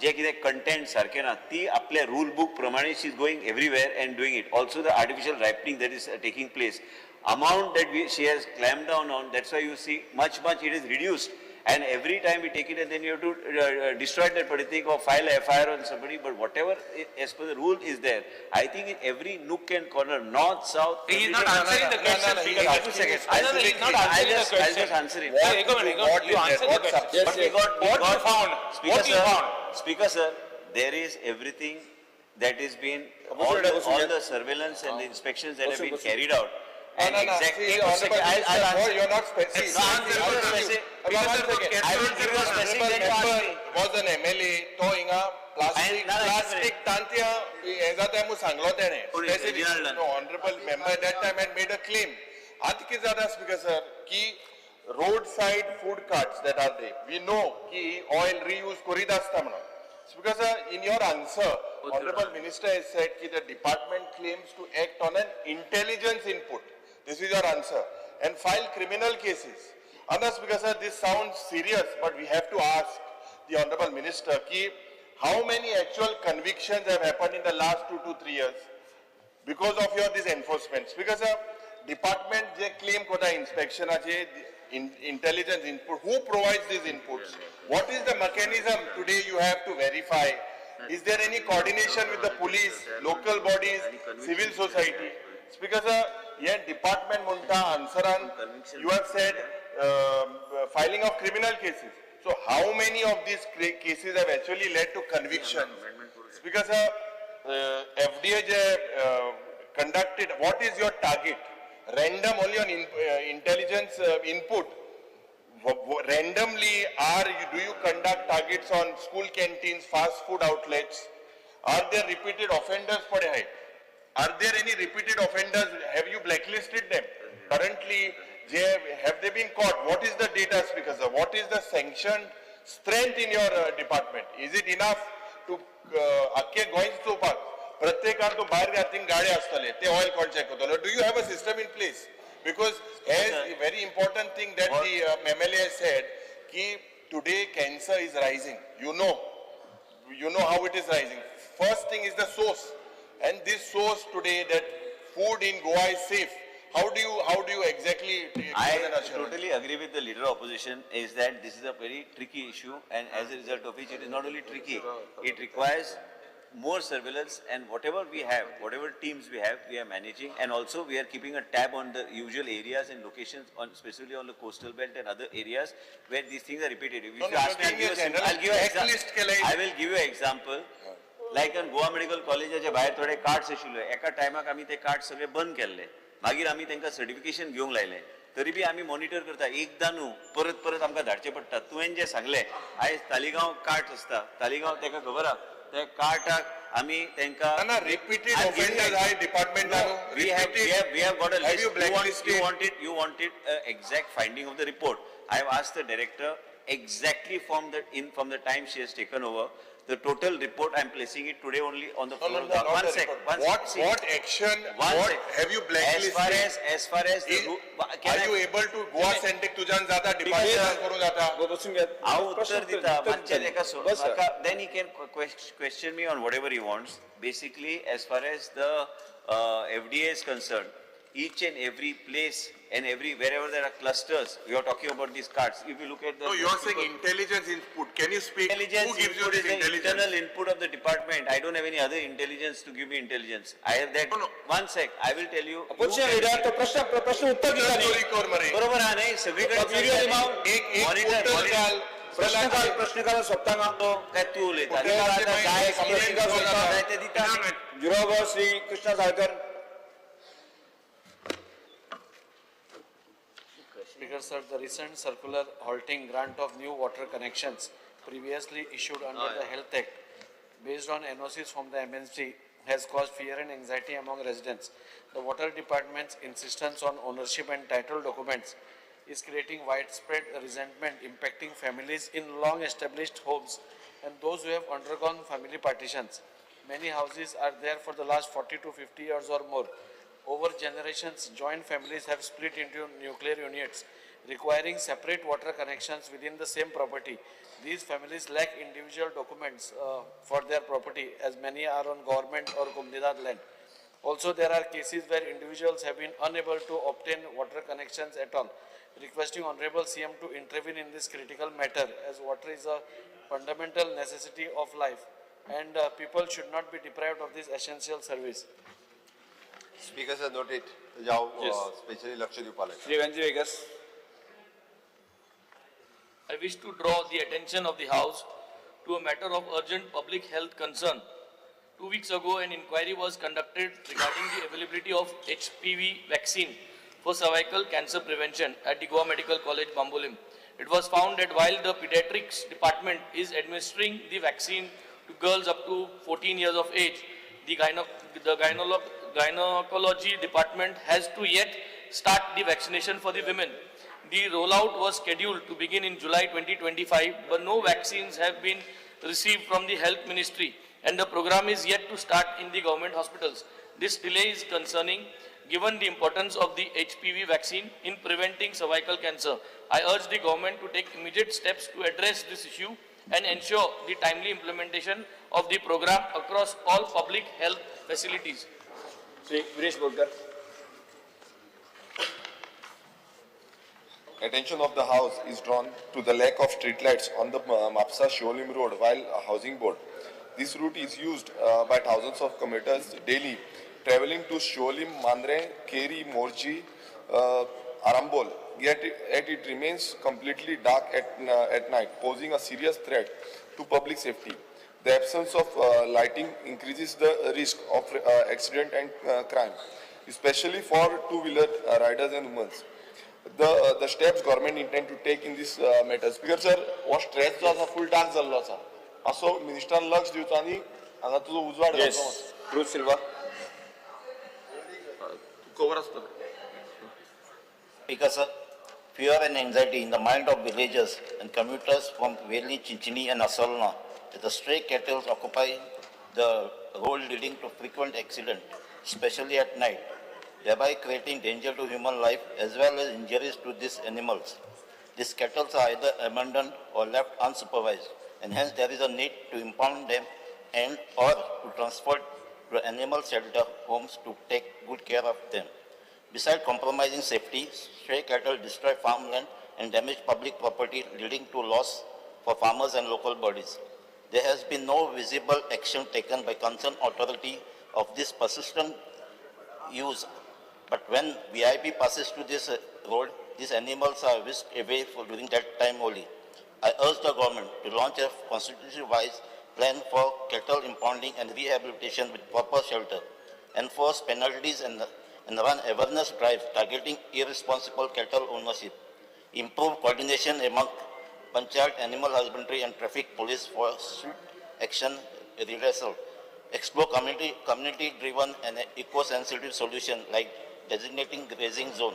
जे कितें कंटेंट सारकें ना, ती आपल्या रूल बूक प्रमाणे she is going everywhere and doing it. Also the artificial ripening that is taking place, amount that we she has clamp down on, that's why you see much much it is reduced. And every time we take it and then you have to destroy that particular thing or file a FIR on somebody, but whatever as per the rule is there, I think in every nook and corner, north, south. He is not answering the question. I'll just answer it. What you answer the question. But we got, what you found? Speaker what you sir, found? Speaker sir, there is everything that is been, all the surveillance and the inspections that have been carried out. And no, no, exactly. See, Honorable Minister, you're not specific. No, answer specific. I will give you a specific. Member was an MLA, तो हिंगा प्लास्टिक तांत्या हे जाता म्हणून सांगलो तेणे. Specific. No, honorable member that time had made a claim. आतां कितें जाता स्पीकर सर की road side food carts that are there, we know की ऑयल रियूज करीत आसता म्हणून. Speaker sir, in your answer, honorable minister has said ki the department claims to act on an intelligence input. This is your answer. And file criminal cases. Anna, Speaker sir, this sounds serious, but we have to ask the honorable minister ki how many actual convictions have happened in the last 2 to 3 years because of your this enforcement. Speaker sir, department je claim kota inspection ache intelligence input, who provides these inputs? What is the mechanism today you have to verify? Is there any coordination with the police, local bodies, civil society? Speaker sir, here department munta answeran, you have said filing of criminal cases. So how many of these cases have actually led to convictions? Speaker sir, FDA conducted, what is your target? Random only on intelligence input. Randomly, do you conduct targets on school canteens, fast food outlets? Are there repeated offenders for the height? Are there any repeated offenders? Have you blacklisted them? Currently, have they been caught? What is the data, Speaker sir? What is the sanctioned strength in your department? Is it enough to akke going so far? प्रत्येकान तो भायर घातीन गाडी आसतले ते ऑयल कोण चेक करतलो? Do you have a system in place? Because as a very important thing that the MLA has said ki today cancer is rising. You know how it is rising. First thing is the source, and this source today that food in Goa is safe. How do you exactly? I totally agree with the leader of opposition is that this is a very tricky issue, and as a result of which it is not only tricky, it requires more surveillance, and whatever we have, whatever teams we have, we are managing, and also we are keeping a tab on the usual areas and locations, on specifically on the coastal belt and other areas where these things are repeated. If you ask me, I will give you an example. Like in Goa Medical College, भायर थोडे कार्ड्स आशिल्ले, एका टायमाक आमी ते कार्ड सगळे बंद केल्ले, मागीर आमी तांकां सर्टिफिकेशन घेवंक लायलें, तरी बी आमी मॉनिटर करता, एकदां न्हू परत परत आमकां धाडचें पडटा. तुवें जें सांगलें आयज तालिगांव कार्ड्स आसता, तालिगांव ताका खबर आहा, त्या कार्टाक आमी तांकां ना रिपीटेड ऑफेंडर्स आहाय डिपार्टमेंटान. We have got a list. You want it exact finding of the report. I have asked the director exactly from the time she has taken over The total report, I am placing it today only on the floor. No, no, One sec. What action, what have you blacklisted? As far as the... Are you able to Goa centric तुझ्यान जाता departure करून जाता? हांव उत्तर दिता, मातशें तेका सोड. Then he can question me on whatever he wants. Basically, as far as the FDA is concerned, each and every place and every wherever there are clusters, you are talking about these cards. If you look at the... No, you are saying intelligence input. Can you speak? Intelligence Who gives you this intelligence? Internal input of the department. I don't have any other intelligence to give me intelligence. I have that. No, no. One sec. I will tell you. बरोबर आहे नाही सगळीकडे. प्रश्न सोपताना काय तू उलयता? Shri Krishna Salkar. Speaker sir, the recent circular halting grant of new water connections previously issued under the Health Act based on NOCs from the MNC has caused fear and anxiety among residents. The water department's insistence on ownership and title documents is creating widespread resentment, impacting families in long-established homes and those who have undergone family partitions. Many houses are there for the last 40 to 50 years or more. Over generations, joint families have split into nuclear units, requiring separate water connections within the same property. These families lack individual documents for their property, as many are on government or Comunidad land. Also, there are cases where individuals have been unable to obtain water connections at all. Requesting Honorable CM to intervene in this critical matter, as water is a fundamental necessity of life and people should not be deprived of this essential service. Speaker sir, noted. Specially लक्ष दिवपाक. Shri Venzy Viegas. I wish to draw the attention of the House to a matter of urgent public health concern. 2 weeks ago, an inquiry was conducted regarding the availability of HPV vaccine for cervical cancer prevention at the Goa Medical College, Bambolim. It was found that while the pediatrics department is administering the vaccine to girls up to 14 years of age, the gynecology department has to yet start the vaccination for the women. The rollout was scheduled to begin in July 2025, but no vaccines have been received from the health ministry and the program is yet to start in the government hospitals. This delay is concerning given the importance of the HPV vaccine in preventing cervical cancer. I urge the government to take immediate steps to address this issue and ensure the timely implementation of the program across all public health facilities. Shri Viresh Borkar. Attention of the House is drawn to the lack of streetlights on the Mapsa Siolim Road while housing board. This route is used by thousands of commuters daily, traveling to Siolim, Mandre, Keri, Morji, Arambol. Yet it remains completely dark at night, posing a serious threat to public safety. The absence of lighting increases the risk of accident and crime, especially for two-wheeler riders and women. The steps government intend to take in this matter. Speaker sir, हो stretch जो आसा full dark जाल्लो आसा, असो मिनिस्टरान लक्ष दिवचो आनी हांगा तुजो उजवाड घालचो. Cruz Silva. Cover आसतलो. Speaker sir, fear and anxiety in the mind of villagers and commuters from Veli, Chinchini and Asolna that the stray cattle occupy the road leading to frequent accidents, especially at night, thereby creating danger to human life as well as injuries to these animals. These cattle are either abandoned or left unsupervised, and hence there is a need to impound them and or to transport to animal shelter homes to take good care of them. Besides compromising safety, stray cattle destroy farmland and damage public property, leading to loss for farmers and local bodies. There has been no visible action taken by concerned authority of this persistent use. But when VIP passes through this road, these animals are whisked away for during that time only. I urge the government to launch a constitution-wise plan for cattle impounding and rehabilitation with proper shelter, enforce penalties and run awareness drives targeting irresponsible cattle ownership, improve coordination among Panchayat, Animal Husbandry and Traffic Police for swift action redressal, explore community-driven and eco-sensitive solution like designating grazing zone,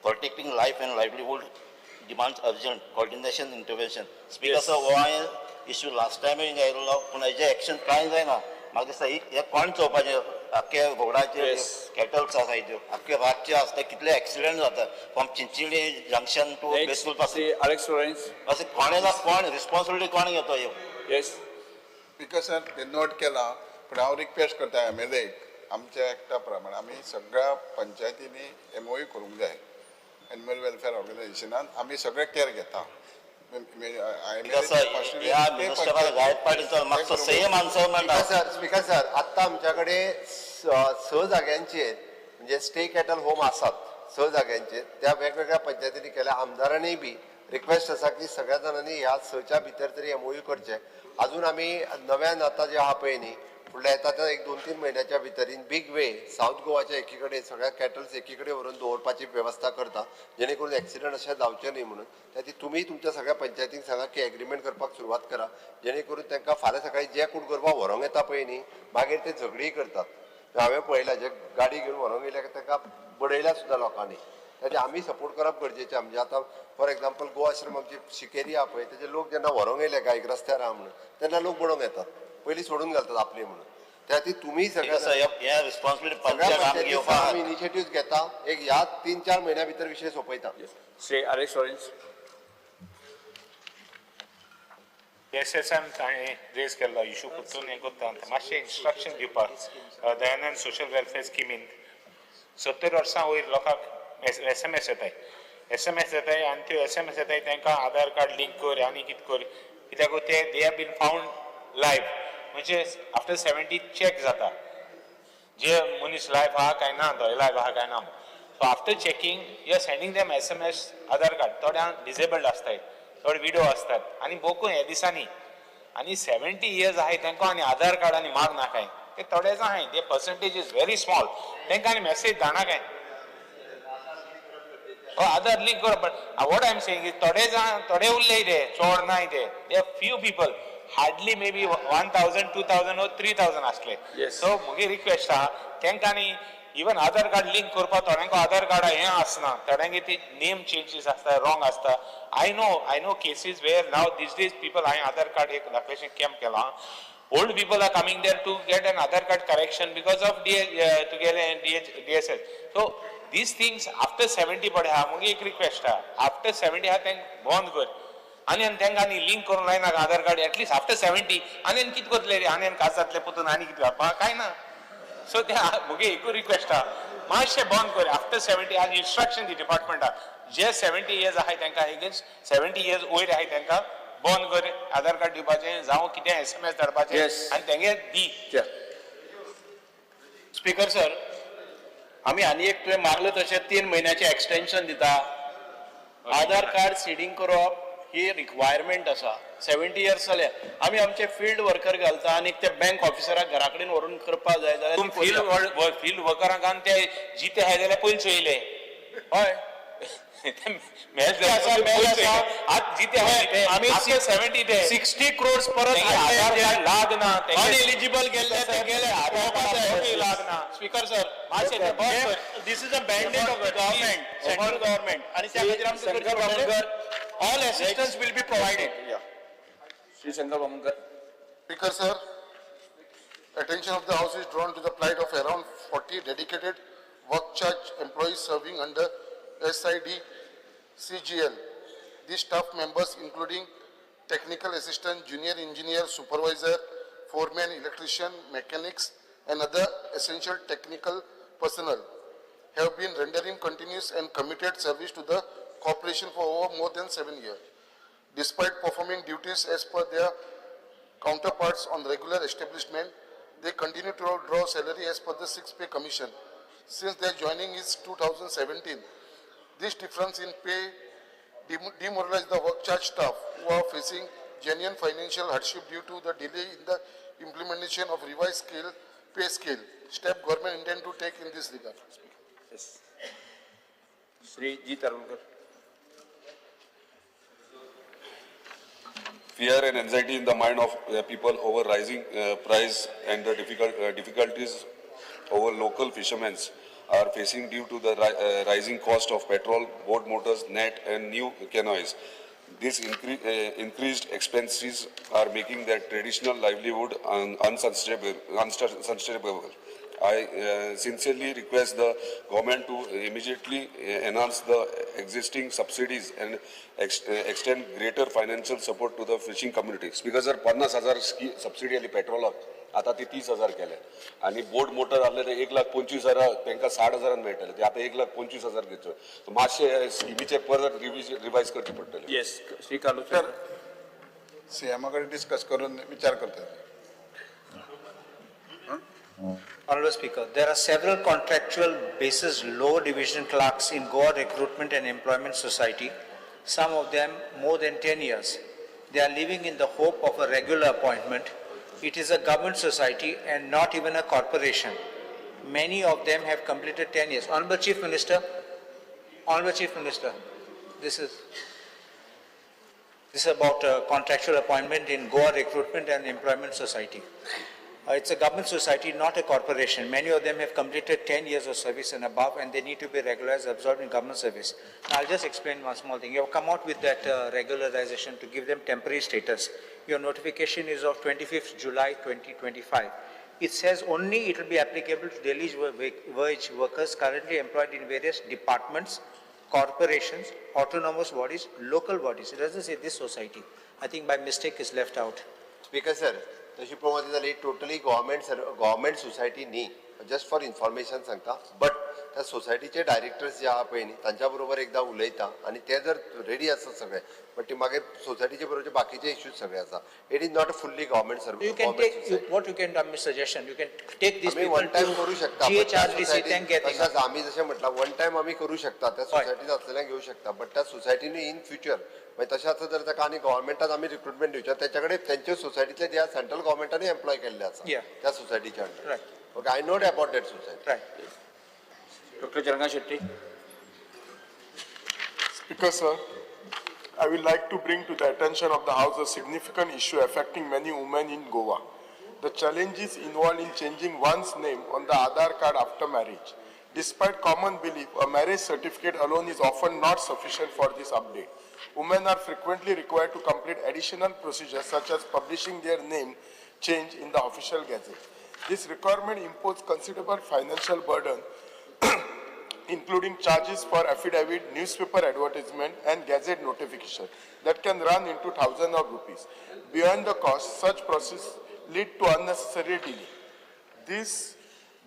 protecting life and livelihood demands urgent coordination intervention. Speaker, yes. Sir, issue last time हिंगा आयिल्लो पूण हेजें एक्शन कांय जायना. म्हाका दिसता हें कोण चोवपाचें आख्खे रोडाचेर कॅटल्स आसाय त्यो आख्खे रातचे आसता कितले एक्सिडंट जाता from Chinchinim junction to Betul पासून. Alex Lawrence. अशें कोणें ना कोण रिस्पॉन्सिबिलिटी कोण घेतो ह्यो? येस स्पीकर सर, ते नोट केला पूण हांव रिक्वेस्ट करता एम एल एक आमच्या एक्टा प्रमाणे आमी सगळ्या पंचायतींनी एमओयू करूंक जाय. एनिमल वेलफेअर ऑर्गनायझेशनान आमी सगळे केअर घेता. ह्या मिनिस्टराक जायत पाटील मातसो सेम आन्सर मेळटा. सर, स्पीकर सर, आत्तां आमच्या कडेन स जाग्यांचेर म्हणजे स्टे कॅटल होम आसात स जाग्यांचेर, त्या वेगवेगळ्या पंचायतींनी केल्या. आमदारांनी बी रिक्वेस्ट आसा की सगळ्या जाणांनी ह्या सच्या भितर तरी एमओयू करचे. अजून आमी नव्यान आतां जे आहा पळय न्ही फुडल्या येता त्या एक 2-3 म्हयन्याच्या भितर इन बीग वे सावथ गोवाच्या एकी कडेन सगळ्या कॅटल्स एकी कडेन व्हरून दवरपाची वेवस्था करता, जेणे करून एक्सिडंट अशें जावचें न्ही म्हणून. त्या खातीर तुमी तुमच्या सगळ्या पंचायतींक सांगा की एग्रीमेंट करपाक सुरवात करा, जेणे करून तांकां फाल्यां सकाळीं जे कोण करपाक व्हरोंक येता पळय न्ही मागीर ते झगडीय करतात. हांवें पळयलां जे गाडी घेवन व्हरोंक येयल्या तांकां बडयल्या सुद्दां लोकांनी. ताचे आमी सपोर्ट करप गरजेचें. म्हणजे आतां फॉर एग्जाम्पल गोवा आश्रम आमची शिकेरी आहा पळय, तेजे लोक जेन्ना व्हरोंक येयले गायक रस्त्यार आहा म्हणून तेन्ना लोक बडोवंक येतात, पयलीं सोडून घालतात आपली म्हणून. त्या खातीर तुमी सगळ्या आमी इनिशिएटीव घेता, एक ह्या 3-4 म्हयन्या भितर विशय सोंपयता. Shri Alex Lawrence. S S M ताणें रेज केल्लो इशू परतून हें करता. मातशें इन्स्ट्रक्शन दिवपाक दयानंद सोशल वेलफेअर स्किमीन 70 वर्सां वयर लोकांक एस एम एस येताय, एस एम एस येताय आनी त्यो एस एम एस येताय तांकां आधार कार्ड लिंक कर आनी कितें कर, कित्याक ते they have been found live. म्हणजे आफ्टर 70 चॅक जाता जे मनीस लायव्ह आहा काय ना, तो लायव्ह आहा काय ना. So after checking you are sending them S M S Aadhaar card. थोड्यांक डिसेबल्ड आसताय, थोडे विडो आसतात आनी बोकून ह्या दिसांनी आनी 70 इयर्स आहाय तांकां आनी आधार कार्ड आनी माग नाकाय. ते थोडे जाण आहाय, ते पर्संटेज is very small, तांकां आनी मॅसेज धाडना काय आधार लिंक कर. But what I am saying is थोडे जाण थोडे उरले ते चड नाय ते, they are few people, hardly may be 1000, 2000 or 3000 आसले. सो म्हगे रिक्वेस्ट आहा तांकां आनी इवन आधार कार्ड लिंक करपाक थोड्यांक आधार कार्ड हें आसना, थोड्यांक ती नेम चेंजीस आसता, रॉंग आसता. I know cases where now these days people हांवें आधार कार्ड एक धाकलेशें कॅम्प केलां. Old people are coming there to get an Aadhaar card correction because of तुगेलें D S L. So these things after 70 पडे आहा. मुगे एक रिक्वेस्ट आहा, आफ्टर 70 आहा तांकां बंद कर आनी तांकां आनी लिंक करूंक लायनाका आधार कार्ड at least after 70. आनी कितें करतले रे, आनी काज जातले पोतून आनी कितें करपाक कांय ना. सो ते मुगे एकूय रिक्वेस्ट आहा मातशें बंद कर आफ्टर 70. आज इन्स्ट्रक्शन दी डिपार्टमेंटाक जे 70 इयर्स आहाय तांकां एगेन्स्ट 70 इयर्स वयर आहाय तांकां बंद कर आधार कार्ड दिवपाचें, जावं कितें एस एम एस धाडपाचें आनी तेंगे दी. स्पीकर सर, आमी आनी एक तुवें मागलें तशें 3 म्हयन्याचें एक्सटेन्शन दिता. आधार कार्ड सिडींग करप ही रिक्वायरमेंट आसा. 70 इयर्स जाले आमी आमचे फिल्ड वर्कर घालता आनी ते बँक ऑफिसराक घरा कडेन व्हरून करपाक जाय जाल्यार फिल्ड वर्करांक आनी ते जिते आहाय जाल्यार पयलीं चोयले. हय, आमी 70 ते 60 क्रोर्स परत लाग ना, अनएलिजिबल गेल्ले ते गेले. लाग ना. Speaker sir, this is a mandate of the government, central government, आनी त्या खातीर आमकां all assistance will be provided. Shri Shankar Bamunkar. Speaker sir, attention of the house is drawn to the plight of around 40 dedicated work charge employees serving under SID CGL. These staff members including technical assistant, junior engineer, supervisor, foreman, electrician, mechanics and other essential technical personnel have been rendering continuous and committed service to the corporation for over more than 7 years. Despite performing duties as per their counterparts on regular establishment, they continue to draw salary as per the 6th pay commission since their joining is 2017. This difference in pay demoralized the work charge staff who are facing genuine financial hardship due to the delay in the implementation of revised scale, pay scale. Step government intend to take in this regard. Yes. Shri G. Tarulkar. Fear and anxiety in the mind of people over rising price and the difficulties over local fishermen are facing due to the rising cost of petrol, boat motors, net and new canoes. These increased expenses are making their traditional livelihood unsustainable. I sincerely request the government to immediately enhance the existing subsidies and extend greater financial support to the fishing community. Speaker sir, 50,000 subsidy आली पेट्रोलाक, आता ती 30,000 केले आनी बोट मोटर आहले ते 1,25,000 तांकां 60,000 मेळटले, ते आतां 1,25,000 घेतले. मातशे स्किमीचे परत रिवायज करचे पडटले. येस, श्री कार्लूस सर, सीएमा कडेन डिस्कस करून विचार करतात. Honorable Speaker, there are several contractual basis lower division clerks in Goa Recruitment and Employment Society, some of them more than 10 years. They are living in the hope of a regular appointment. It is a government society and not even a corporation. Many of them have completed 10 years. Honorable Chief Minister, this is about a contractual appointment in Goa Recruitment and Employment Society. It's a government society, not a corporation. Many of them have completed 10 years of service and above, and they need to be regularized, absorbed in government service. Now, I'll just explain one small thing. You have come out with that regularization to give them temporary status. Your notification is of 25th July 2025. It says only it will be applicable to daily wage workers currently employed in various departments, corporations, autonomous bodies, local bodies. It doesn't say this society. I think by mistake is left out. Speaker sir, तशी पळोवंक जाली टोटली गव्हर्मेंट सोसायटी न्ही, जस्ट फॉर इन्फॉर्मेशन सांगता, बट त्या सोसायटीचे डायरेक्टर्स जे आहा पळय न्ही तांच्या बरोबर एकदां उलयता आनी ते जर रेडी आसता सगळे, बट ते मागीर सोसायटीचे बरोबर बाकीचे इश्यूज सगळे आसा. It is not a fully government service. You can take what you can do, my suggestion, you can take this आमी वन टायम करू शकता. तशेंच आमी जशें म्हटलां वन टायम आमी करू शकता, त्या सोसायटीन आसलेल्यांक घेवं शकता, बट त्या सोसायटीनूय इन फ्युचर मागीर तशें आसा जर ताका आनी गव्हर्मेंटान आमी रिक्रुटमेंट दिवचें, तेच्या कडेन तेंच्या सोसायटींतले जे सेंट्रल गव्हर्मेंटानूय एम्प्लॉय केल्ले आसा त्या सोसायटीच्या under. Okay, I know about that society. Doctor Charanga Shetty. Speaker sir, I would like to bring to the attention of the House a significant issue affecting many women in Goa. The challenges involved in changing one's name on the Aadhaar card after marriage. Despite common belief, a marriage certificate alone is often not sufficient for this update. Women are frequently required to complete additional procedures such as publishing their name change in the official gazette. This requirement imposes considerable financial burden, including charges for affidavit, newspaper advertisement, and gazette notification that can run into thousands of rupees. Beyond the cost, such process lead to unnecessary delay. This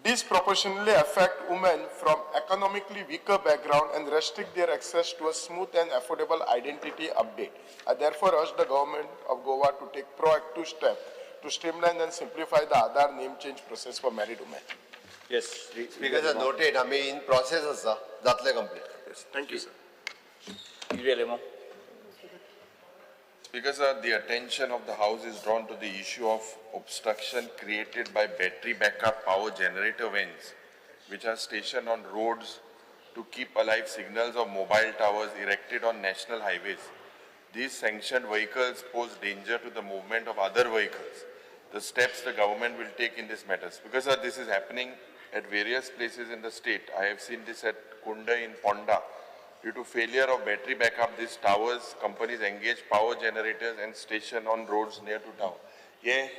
disproportionately affect women from economically weaker background and restrict their access to a smooth and affordable identity update. I therefore urge the government of Goa to take proactive steps to streamline and simplify the Aadhaar name change process for married women. Yes, because I noted, I mean, in process asa, जातले complete. Yes, thank you, sir. Speaker sir, the attention of the House is drawn to the issue of obstruction created by battery backup power generator vans, which are stationed on roads to keep alive signals of mobile towers erected on national highways. These sanctioned vehicles pose danger to the movement of other vehicles. The steps the government will take in this matter. Because sir, this is happening at various places in the state. I have seen this at Kunda in Ponda. Due to failure of battery backup, these towers, companies engage power generators and station on roads near to town. ये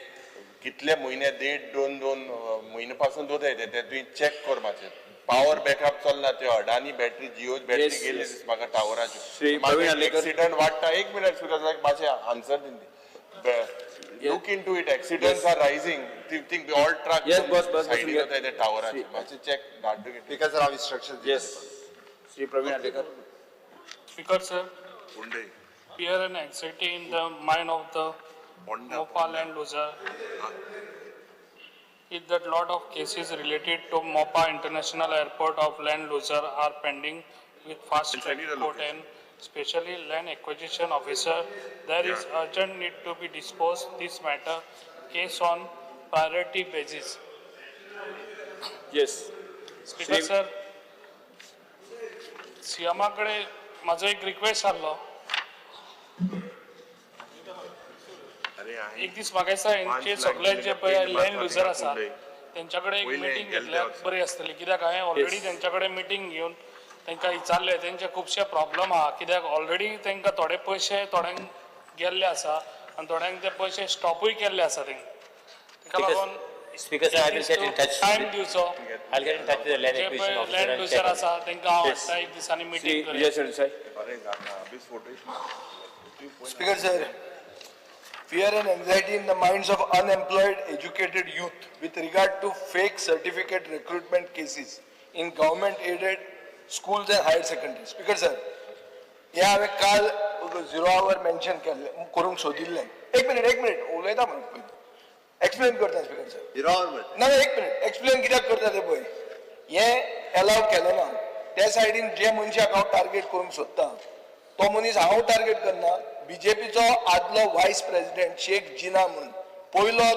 कितले महिने देड दोन दोन महिने पासून दोन येते ते तुवें चेक कर मातशें. पावर बॅकअप चलना ते अडानी बॅटरी जिओ बॅटरी गेली म्हाका टावराची एक्सिडंट वाडटा. एक मिनट सुद्दां मातशें आन्सर दिवन look into it. Accidents are rising. Think all truck सायडीन वताय ते टावराचे मातशें चेक धाड. Because sir हांव instruction. Yes, Shri Praveen Alekar. Speaker sir, fear and anxiety in the mind of the Mopa land loser is that lot of cases related to Mopa International Airport of land loser are pending with fast track court and especially land acquisition officer. There is urgent need to be disposed this matter case on priority basis. Yes. Speaker sir, सीएमा कडे माझो एक रिक्वेस्ट आहलो. एक दीस म्हाका दिसता हेंचे सगळे जे पळय लँड लुजर आसा तेंच्या कडेन एक मिटींग घेतल्यार बरी आसतली, कित्याक हांवें ऑलरेडी तेंच्या कडेन मिटींग घेवन तांकां विचारलें तेंचे खुबशे प्रॉब्लम आहा कित्याक ऑलरेडी तांकां थोडे पयशे थोड्यांक गेल्ले आसा आनी थोड्यांक ते पयशे स्टॉपूय केल्ले आसा तांकां ताका लागून Speaker sir, I will get in touch. Time दिवचो I'll get in touch with the land J acquisition officer. Land and loser check on आसा it. तांकां हांव Yes. हाडटा एक दिसांनी Shri meeting Vijay Sardesai. Speaker sir, fear and anxiety in the minds of unemployed educated youth with regard to fake certificate recruitment cases in government aided schools and higher secondary. Speaker sir, हे हांवें काल झिरो our mention केल्लें करूंक सोदिल्लें. एक मिनिट उलयता म्हणून पयलीं एक्सप्लेन करता स्पीकर सर. झिरो our ना एक मिनिट एक्सप्लेन कित्याक करता तें पळय. हें एलाव केलें ना त्या सायडीन जे मनशाक हांव टार्गेट करूंक सोदता तो मनीस हांव टार्गेट करना. बीजेपीचो आदलो वायस प्रेसिडेंट शेख जिना म्हणून पयलो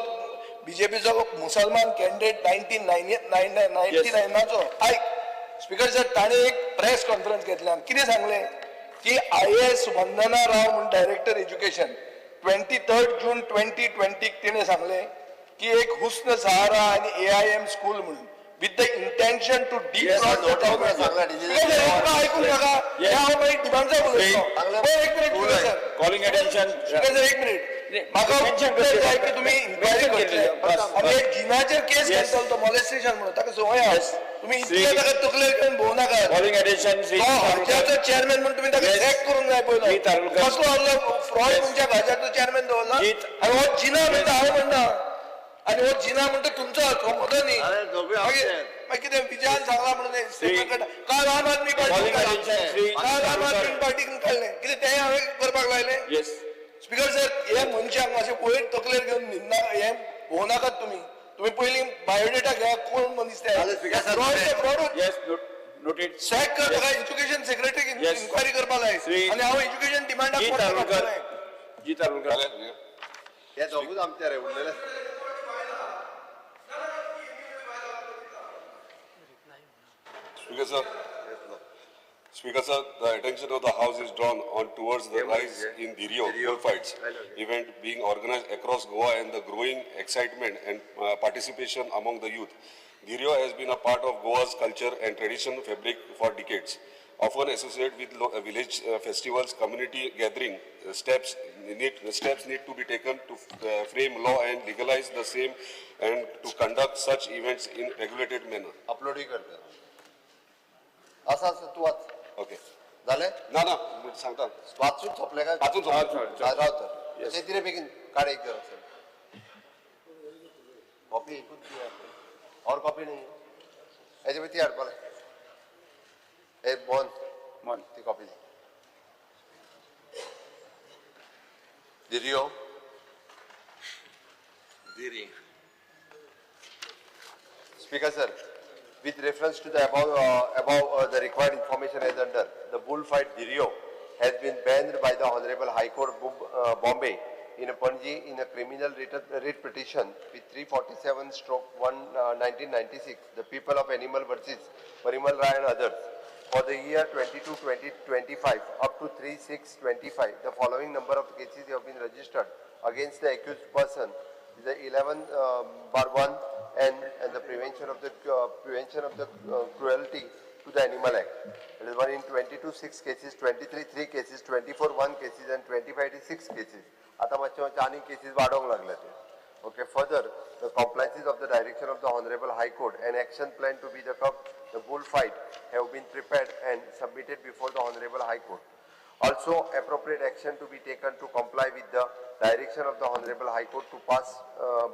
बीजेपीचो मुसलमान कॅन्डिडेट 1999 आयक स्पीकर सर, ताणें एक प्रेस कॉन्फरन्स घेतल्या कितें सांगलें की IAS Vandana Rao म्हूण डायरेक्टर एज्युकेशन 23 जून 2020 तिणें सांगलें की एक हुस्न सहारा आनी AIM school म्हणून with the intention to defraud the government. आयकून नाका हांव मागीर डिमांड्सा उलयतलो. एक minute sir, calling attention. Sir एक मिनिट, म्हाका जाय की तुमी इन्क्वायरी करतले आनी एक जिनाचेर केस घेतलो तो मॉलेस्टेशन म्हणून ताका संवय आहा. तुमी इतले ताका तकलेर घेवन भोंवनाका. Calling attention. तो हरच्याचो चेअरमॅन म्हणून तुमी ताका चॅक करूंक जाय पयलो. कसलो आहलो फ्रॉड मनशाक हरच्याचो चेअरमॅन दवरला आनी हो जिना म्हणटा हांव म्हणना आनी हो जिना म्हणटा तुमचो हो म्हजो न्ही. मागीर कितें विजयान सांगला म्हणून स्टेटमेंट काल आम आदमी पार्टी काल आम आदमी पार्टीक काडलें कितें तें हांवें करपाक लायलें. स्पीकर सर, हे मनशांक मातशें वयर तकलेर घेवन न्हिदना हें भोंवनाकात तुमी. तुमी पयलीं बायोडेटा घेया कोण मनीस ते. सॅक कर ताका एज्युकेशन सेक्रेटरीक इन्क्वायरी करपाक लाय आनी हांव एज्युकेशन डिमांडाक. जी तारुलकर हे दोगूच आमचे रे उरलेले. Speaker sir, Speaker sir, the attention of the House is drawn on towards the rise in Dhirio bullfights event being organized across Goa and the growing excitement and participation among the youth. Dhirio has been a part of Goa's culture and tradition fabric for decades, often associated with village festivals, community gathering. Steps need to be taken to frame law and legalize the same and to conduct such events in regulated manner. Upload करता. असं असं तू वाच. ओके झाले ना ना सांगता. वाचून सोंपले काय? वाचून सोंपले. राव तर ते तिरे बेगीन काढ एक जरा सर. कॉपी एकूच दी और कॉपी नाही हेजे ती हाडपा ए मोहन मोहन ती copy the. Dhirio Dhiri. Speaker sir, with reference to the above the required information as under, the bullfight Dhirio has been banned by the Honorable High Court Bombay in a Panji in a criminal writ petition with 347/1 1996, the people of animal versus Parimal Rai and others for the year 22-2025 up to 3/6/25. The following number of cases have been registered against the accused person: the 11/1 and the prevention of the cruelty to the Animal Act. It is 1 in 22 6 cases, 23 3 cases, 24 1 cases and 25 6 cases. आता मातशे मातशे आनी केसीस वाडोवंक लागले ते. Okay, further the compliances of the direction of the Honorable High Court and action plan to be the cup the bullfight have been prepared and submitted before the Honorable High Court. Also, appropriate action to be taken to comply with the direction of the Honorable High Court to pass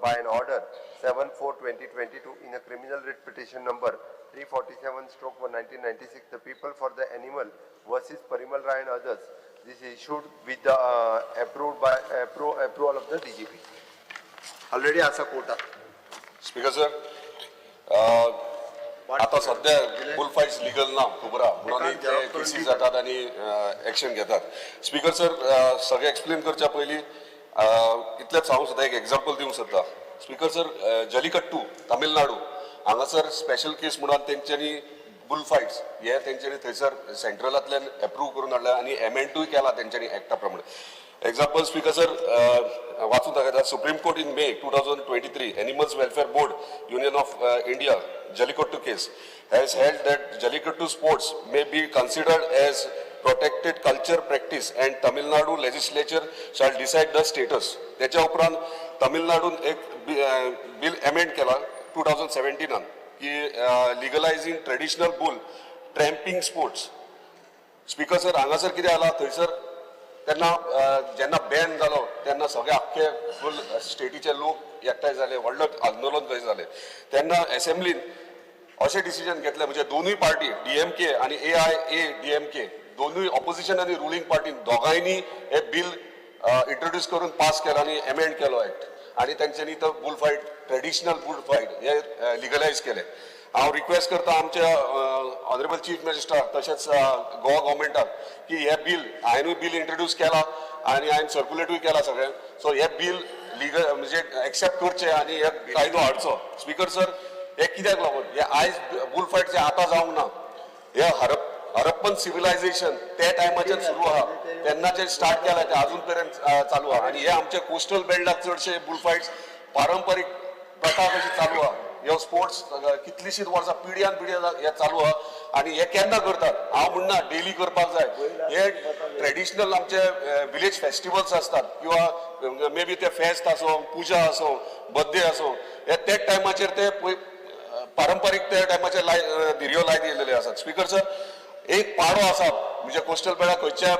by an order 7/4/2022 in a criminal writ petition number 347/1996, the people for the animal versus Parimal Rai and others. This is issued with the approved by approval of the DGP. Already asa quota. Speaker sir, आता सध्या बुलफाईट्स लिगल ना खबर आहा म्हणून ते केसीस जातात आनी एक्शन घेतात. स्पीकर सर, सगळें एक्सप्लेन करच्या पयलीं इतलेंच हांव सुद्दां एक एग्जाम्पल दिवंक सोदता. स्पीकर सर, जलीकट्टू तामिळनाडू हांगासर स्पेशल केस म्हणून तेंच्यांनी बुलफाईट्स हे तेंच्यांनी थंयसर सेंट्रलांतल्यान एप्रूव करून हाडल्या आनी एमेंडूय केला तेंच्यांनी एक्टा प्रमाणे. Example speaker sir वाचून दाखयता. Supreme Court in May 2023 Animals Welfare Board Union of India Jallikattu case has held that Jallikattu sports may be considered as protected culture practice and Tamil Nadu legislature shall decide the status. त्याच्या उपरांत तमिळनाडून एक बिल अमेंड केला 2017 की legalising traditional bull tramping sports. Speaker sir हांगासर कितें जाला थंयसर तेन्ना जेन्ना बॅन जालो तेन्ना सगळे आख्खे फूल स्टेटीचे लोक एकठांय जाले, व्हडलो आंदोलन थंय जालें. तेन्ना एसेंब्लीन अशें डिसिजन घेतलें, म्हणजे दोनूय पार्टी DMK आनी AIADMK दोनूय ऑपोजिशन आनी रुलींग पार्टी दोगांयनी हे बिल इंट्रोड्यूस करून पास केलो आनी एमेंड केलो एक्ट आनी तेंच्यांनी तो bull fight, traditional bull fight हे लिगलायज केले. हांव रिक्वेस्ट करता आमच्या ऑनरेबल चीफ मिनिस्टराक तशेंच गोवा गव्हर्मेंटाक की हे बिल हांवेनूय बिल इंट्रोड्यूस केला आनी हांवें सर्क्युलेटूय केला सगळें. सो हे बिल लिगल म्हणजे एक्सेप्ट करचें आनी हे कायदो हाडचो. स्पीकर सर हे कित्याक लागून हे आयज बुल फायट जे आतां जावंक ना, हे हरप्पन सिविलायझेशन त्या टायमाचेर सुरू आहा, तेन्नाचेर स्टार्ट केला ते अजून पर्यंत चालू आहा. आनी हे आमचे कोस्टल बेल्टाक चडशे बुल फायट्स पारंपारीक प्रथा कशी चालू आहा. हे स्पोर्ट्स कितलीशीच वर्सां पिढ्यान पिढ्या हे चालू आहा आनी हे केन्ना करतात हांव म्हणना डेली करपाक जाय. हे ट्रेडिशनल आमचे विलेज फेस्टिवल्स आसतात किंवा मे बी ते फेस्त आसूं, पुजा आसूं, बर्थडे आसूं, हे त्या टायमाचेर ते पारंपारीक त्या टायमाचेर धिरयो लायत येयलेले आसात. स्पीकर सर एक पाडो आसा म्हणजे कोस्टल बेल्टाक खंयच्या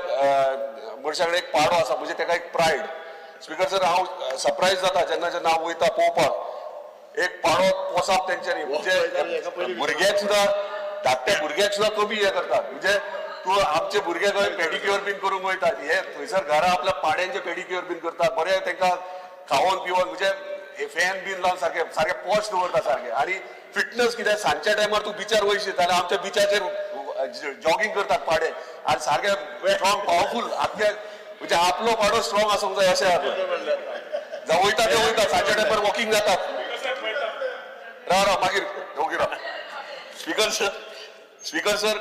मनशा कडेन एक पाडो आसा म्हणजे तेका एक प्रायड. स्पीकर सर हांव सरप्रायज जाता जेन्ना जेन्ना हांव वयता पळोवपाक एक पाडो पोसाप तेंच्यांनी म्हणजे भुरग्याक सुद्दां, धाकट्या भुरग्याक सुद्दां कमी हें करतात. म्हणजे तूं आमचे भुरगे खंय पेडिक्युअर बीन करूंक वयतात, हे थंयसर घरा आपल्या पाड्यांचे पेडिक्युअर बीन करतात, बरें तांकां खावोन पिवोन म्हणजे फॅन बीन लावन सारके सारके पॉश दवरता सारके. आनी फिटनस कितें सांजच्या टायमार तूं बिचार वयशी जाल्यार आमच्या बिचाचेर जॉगींग करतात पाडे आनी सारके स्ट्रॉंग पावरफूल आख्खे म्हणजे आपलो पाडो स्ट्रॉंग आसूंक जाय अशें जावं वयता ते वयता सांजच्या टायमार वॉकिंग जातात. राव राव मागीर ओके राव. स्पीकर सर, स्पीकर सर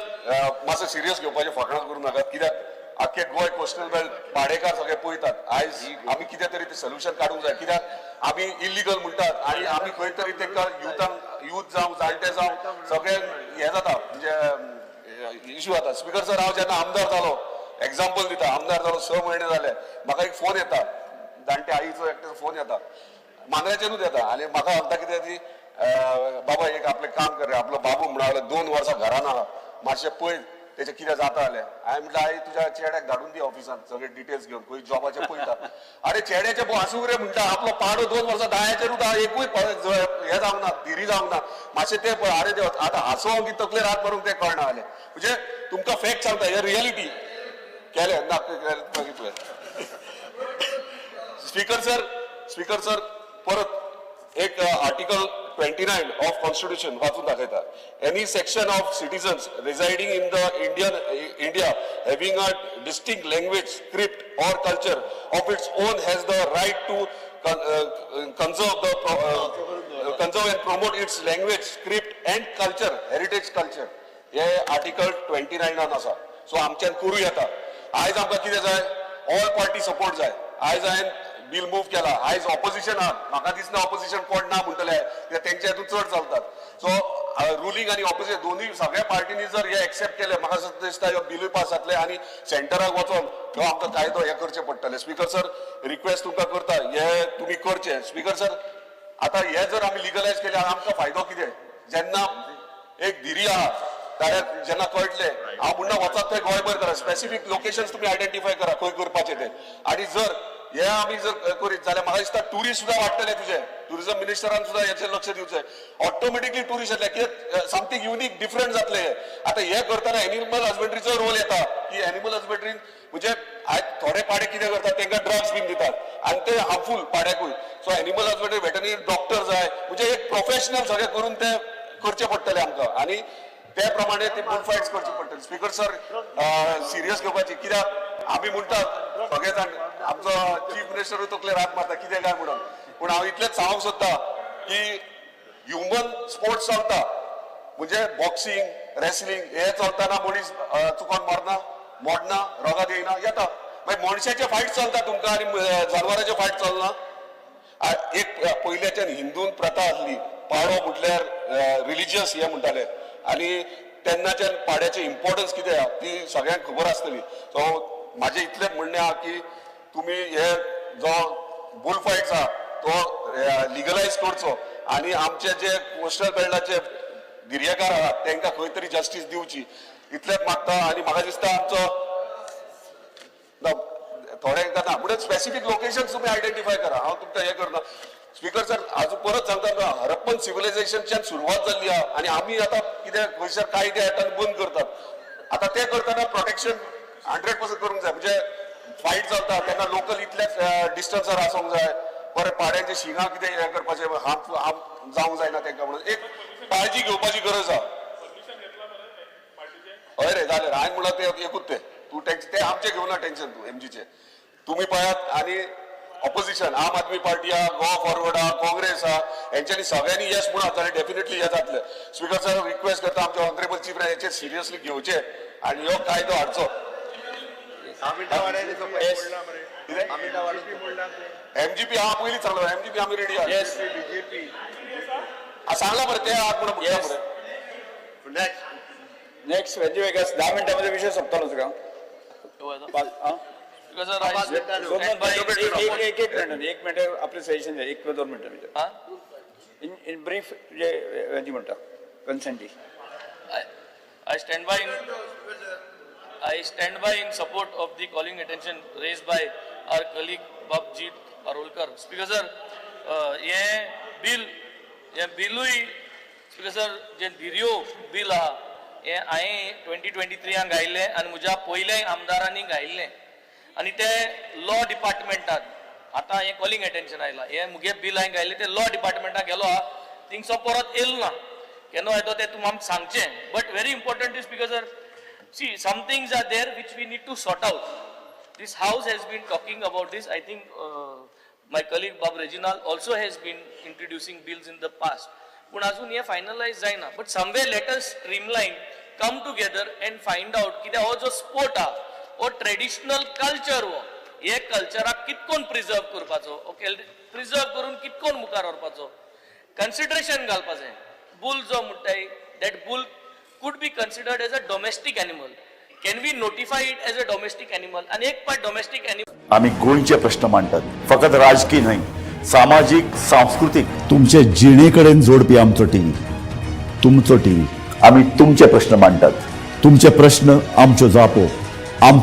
मातसो सिरियस घेवपाचें फकणां करूं नाकात कित्याक आख्खे गोंय कोस्टल बेल्ट पाडेकार सगळे पळयतात. आयज आमी कितें तरी तें सोल्युशन काडूंक जाय कित्याक आमी इलिगल म्हणटात आनी आमी खंय तरी तेंकां युथांक यूथ जावं जाणटे जावं सगळे हें जाता म्हणजे इशू जाता. स्पीकर सर हांव जेन्ना आमदार जालो, एग्जाम्पल दिता, आमदार जालो 6 म्हयने जाले म्हाका एक फोन येता, जाणटे आईचो एकट्याचो फोन येता, मांद्र्याचेरूच येता आनी म्हाका सांगता कितें ती बाबा एक आपलें काम कर, आपलो बाबू म्हणा 2 वर्सां घरान आहा मातशें पळय तेचें कितें जाता जाल्यार. हांवें म्हटलें आई तुज्या चेड्याक धाडून दी ऑफिसान सगळे डिटेल्स घेवन खंय जॉबाचें पळयता. अरे चेड्याचें आसूं रे म्हणटा, आपलो पाडो 2 वर्सां दायाचेरूच आहा, एकूय हें जावंक ना, धिरी जावंक ना, मातशें तें पळय. अरे देव आतां हांसो की तकलेर हात मारूंक तें कळना जालें. म्हणजे तुमकां फॅक्ट सांगता, हें रियलिटी केलें ना मागीर पळय. स्पीकर सर, स्पीकर सर परत एक आर्टिकल 29 ऑफ कॉन्स्टिट्यूशन वाचून दाखयता. Any section of citizens residing in the India having a distinct language, script or culture of its own has the right to conserve and promote its language, script and culture, heritage culture. हे आर्टिकल 29 आसा. सो आमच्यान करूं येता. आयज आमकां कितें जाय, ऑल पार्टी सपोर्ट जाय. आयज हांवें बिल मूव केला, आयज ऑपोजिशन आहा, म्हाका दिसना ऑपोजिशन कोण ना म्हणटले, तेंच्या हितून चड चलतात. सो रुलींग आनी ऑपोजिशन दोनूय सगळ्या पार्टींनी जर हे एक्सेप्ट केले म्हाका दिसता हे बिलूय पास जातले आनी सेंटराक वचोन हो आमकां कायदो हे करचे पडटले. स्पीकर सर रिक्वेस्ट तुमकां करता हे तुमी करचे. स्पीकर सर आतां हे जर आमी लिगलायज केले आमकां फायदो कितें, जेन्ना एक धिरी आहा जाल्यार जेन्ना कळटलें हांव म्हणना वचात थंय गोंयभर करा, स्पेसिफीक लोकेशन्स तुमी आयडेंटिफाय करा खंय करपाचें तें. आनी जर हे आमी जर करीत जाल्यार म्हाका दिसता ट्युरिस्ट सुद्दां वाडटले तुजे, ट्युरिजम मिनिस्टरान सुद्दां हेचेर लक्ष दिवचें, ऑटोमॅटिकली ट्युरिस्ट येतले कित्याक समथींग युनीक डिफरंट जातलें हें. आतां हें करतना एनिमल हजबंड्रीचो रोल येता की एनिमल हजबंड्रीन म्हणजे आयज थोडे पाडे कितें करतात तांकां ड्रग्स बीन दितात आनी ते harmful पाड्याकूय. So animal husbandry veterinary doctor जाय, म्हणजे एक प्रोफेशनल सगळें करून ते करचें पडटलें आमकां आनी ते प्रमाणे ती बुल फायट्स करची पडटली. स्पीकर सर सिरियस घेवपाची कित्याक आमी म्हणटात सगळे जाण आमचो चीफ मिनिस्टरूय तकलेर हात मारता कितें काय म्हणून, पूण हांव इतलेंच सांगूंक सोदता की ह्युमन स्पोर्ट्स चलता म्हणजे बॉक्सिंग, रेसलिंग हे चलतना मनीस चुकोन मारना, मोडना, रोगात येयना, येता. मागीर मनशाचे फायट चलता तुमकां आनी जनावरांचे फायट चलना. एक पयल्याच्यान हिंदून प्रथा आसली, पाडो म्हटल्यार रिलिजियस हे म्हणटाले आनी तेन्नाच्यान पाड्याचें इम्पॉर्टन्स कितें आहा ती सगळ्यांक खबर आसतली. सो म्हाजें इतलें म्हणणें आहा की तुमी हे जो बुल फायट्स आहा तो लिगलायज करचो आनी आमचे जे कोस्टल बेल्टाचे गिर्यकार आहात तांकां खंय तरी जस्टीस दिवची, इतलेंच मागता. आनी म्हाका दिसता आमचो थोड्यांक ना म्हणून स्पेसिफीक लोकेशन तुमी आयडेंटिफाय करा. हांव तुमकां हें करना स्पीकर सर, आजून परत सांगता, हरप्पन सिविलायझेशनच्यान सुरवात जाल्ली आहा आनी आमी आतां कितें खंयसर कायदे हाडटा आनी बंद करतात. आतां तें करतना प्रोटेक्शन 100% करूंक जाय. म्हणजे फायट चलता तेन्ना लोकल इतल्याच डिस्टन्सार आसूंक जाय, परत पाड्यांचे शिंगां कितें हें करपाचें हार्म जावंक जायना तांकां, म्हणून एक काळजी घेवपाची गरज आहा. हय रे जालें, हांवें म्हणलां तें एकूच तें तूं टेन्शन तें आमचें घेवना टेन्शन तूं एमजीचें तुमी पळयात. आनी ऑपोजिशन आम आदमी पार्टी आहा, गोवा फॉरवर्ड आहा, काँग्रेस आहा, हेंच्यांनी सगळ्यांनी येस म्हणा जाल्यार डेफिनेटली हें जातलें. स्पीकर सर रिक्वेस्ट करता आमचे ऑनरेबल चीफ हेचेर सिरियसली घेवचें आनी ह्यो कायदो हाडचो. एमजीपी हा पयलीं सांगलो, एमजीपी आमी रेडी आहा. सांगला बरें ते आहात म्हणून मरे. नेक्स्ट वेंजी वेगस 10 मिनटांमध्ये विषय सोंपतालो तुका. एक एक मिनिट, एक मिनिट आपले सजेशन द्या, 1 किंवा 2 मिनिटं इन ब्रीफ जे वेंजी म्हणटा कन्सेंटी. I stand by in support of the calling attention raised by our colleague Babjeet Arolkar. Speaker sir, हे बिल, हे बिलूय स्पीकर सर जे धिरयो बिल आहा हे हांवें 2023 घायिल्लें आनी म्हज्या पयल्या आमदारांनी घायिल्लें आनी ते लॉ डिपार्टमेंटात आतां हें कॉलिंग अटेन्शन आयलां. हें मुगे बिल हांवें घायिल्लें तें लॉ डिपार्टमेंटाक गेलो आहा, थिंगसो परत येयलो ना, केन्ना येतो तें तुमी आमकां सांगचें. But very important is speaker sir, see some things are there which we need to sort out. This house has been talking about this. I think my colleague Bob Reginald also has been introducing bills in the past. पूण अजून हे फायनलायज जायना. But somewhere let us streamline, come together and find out कित्याक हो जो स्पोर्ट आहा हो ट्रेडिशनल कल्चर, हो हे कल्चराक कितकोन प्रिजर्व करपाचो, ओके प्रिजर्व करून कितकोन मुखार व्हरपाचो, कन्सिडरेशन घालपाचें. बुल जो म्हणटाय that bull could be considered as a domestic animal. Can we notify it as a domestic animal? आणि एक पार्ट डोमेस्टिक एनिमल. आम्ही गोंयचे प्रश्न मांडटात, फकत राजकीय न्हय, सामाजीक, सांस्कृतीक, तुमचे जिणेकडेन जोडपी आमचो टीव्ही, तुमचो टीव्ही. आम्ही तुमचे प्रश्न मांडटात, तुमचे प्रश्न आमच्यो जापो.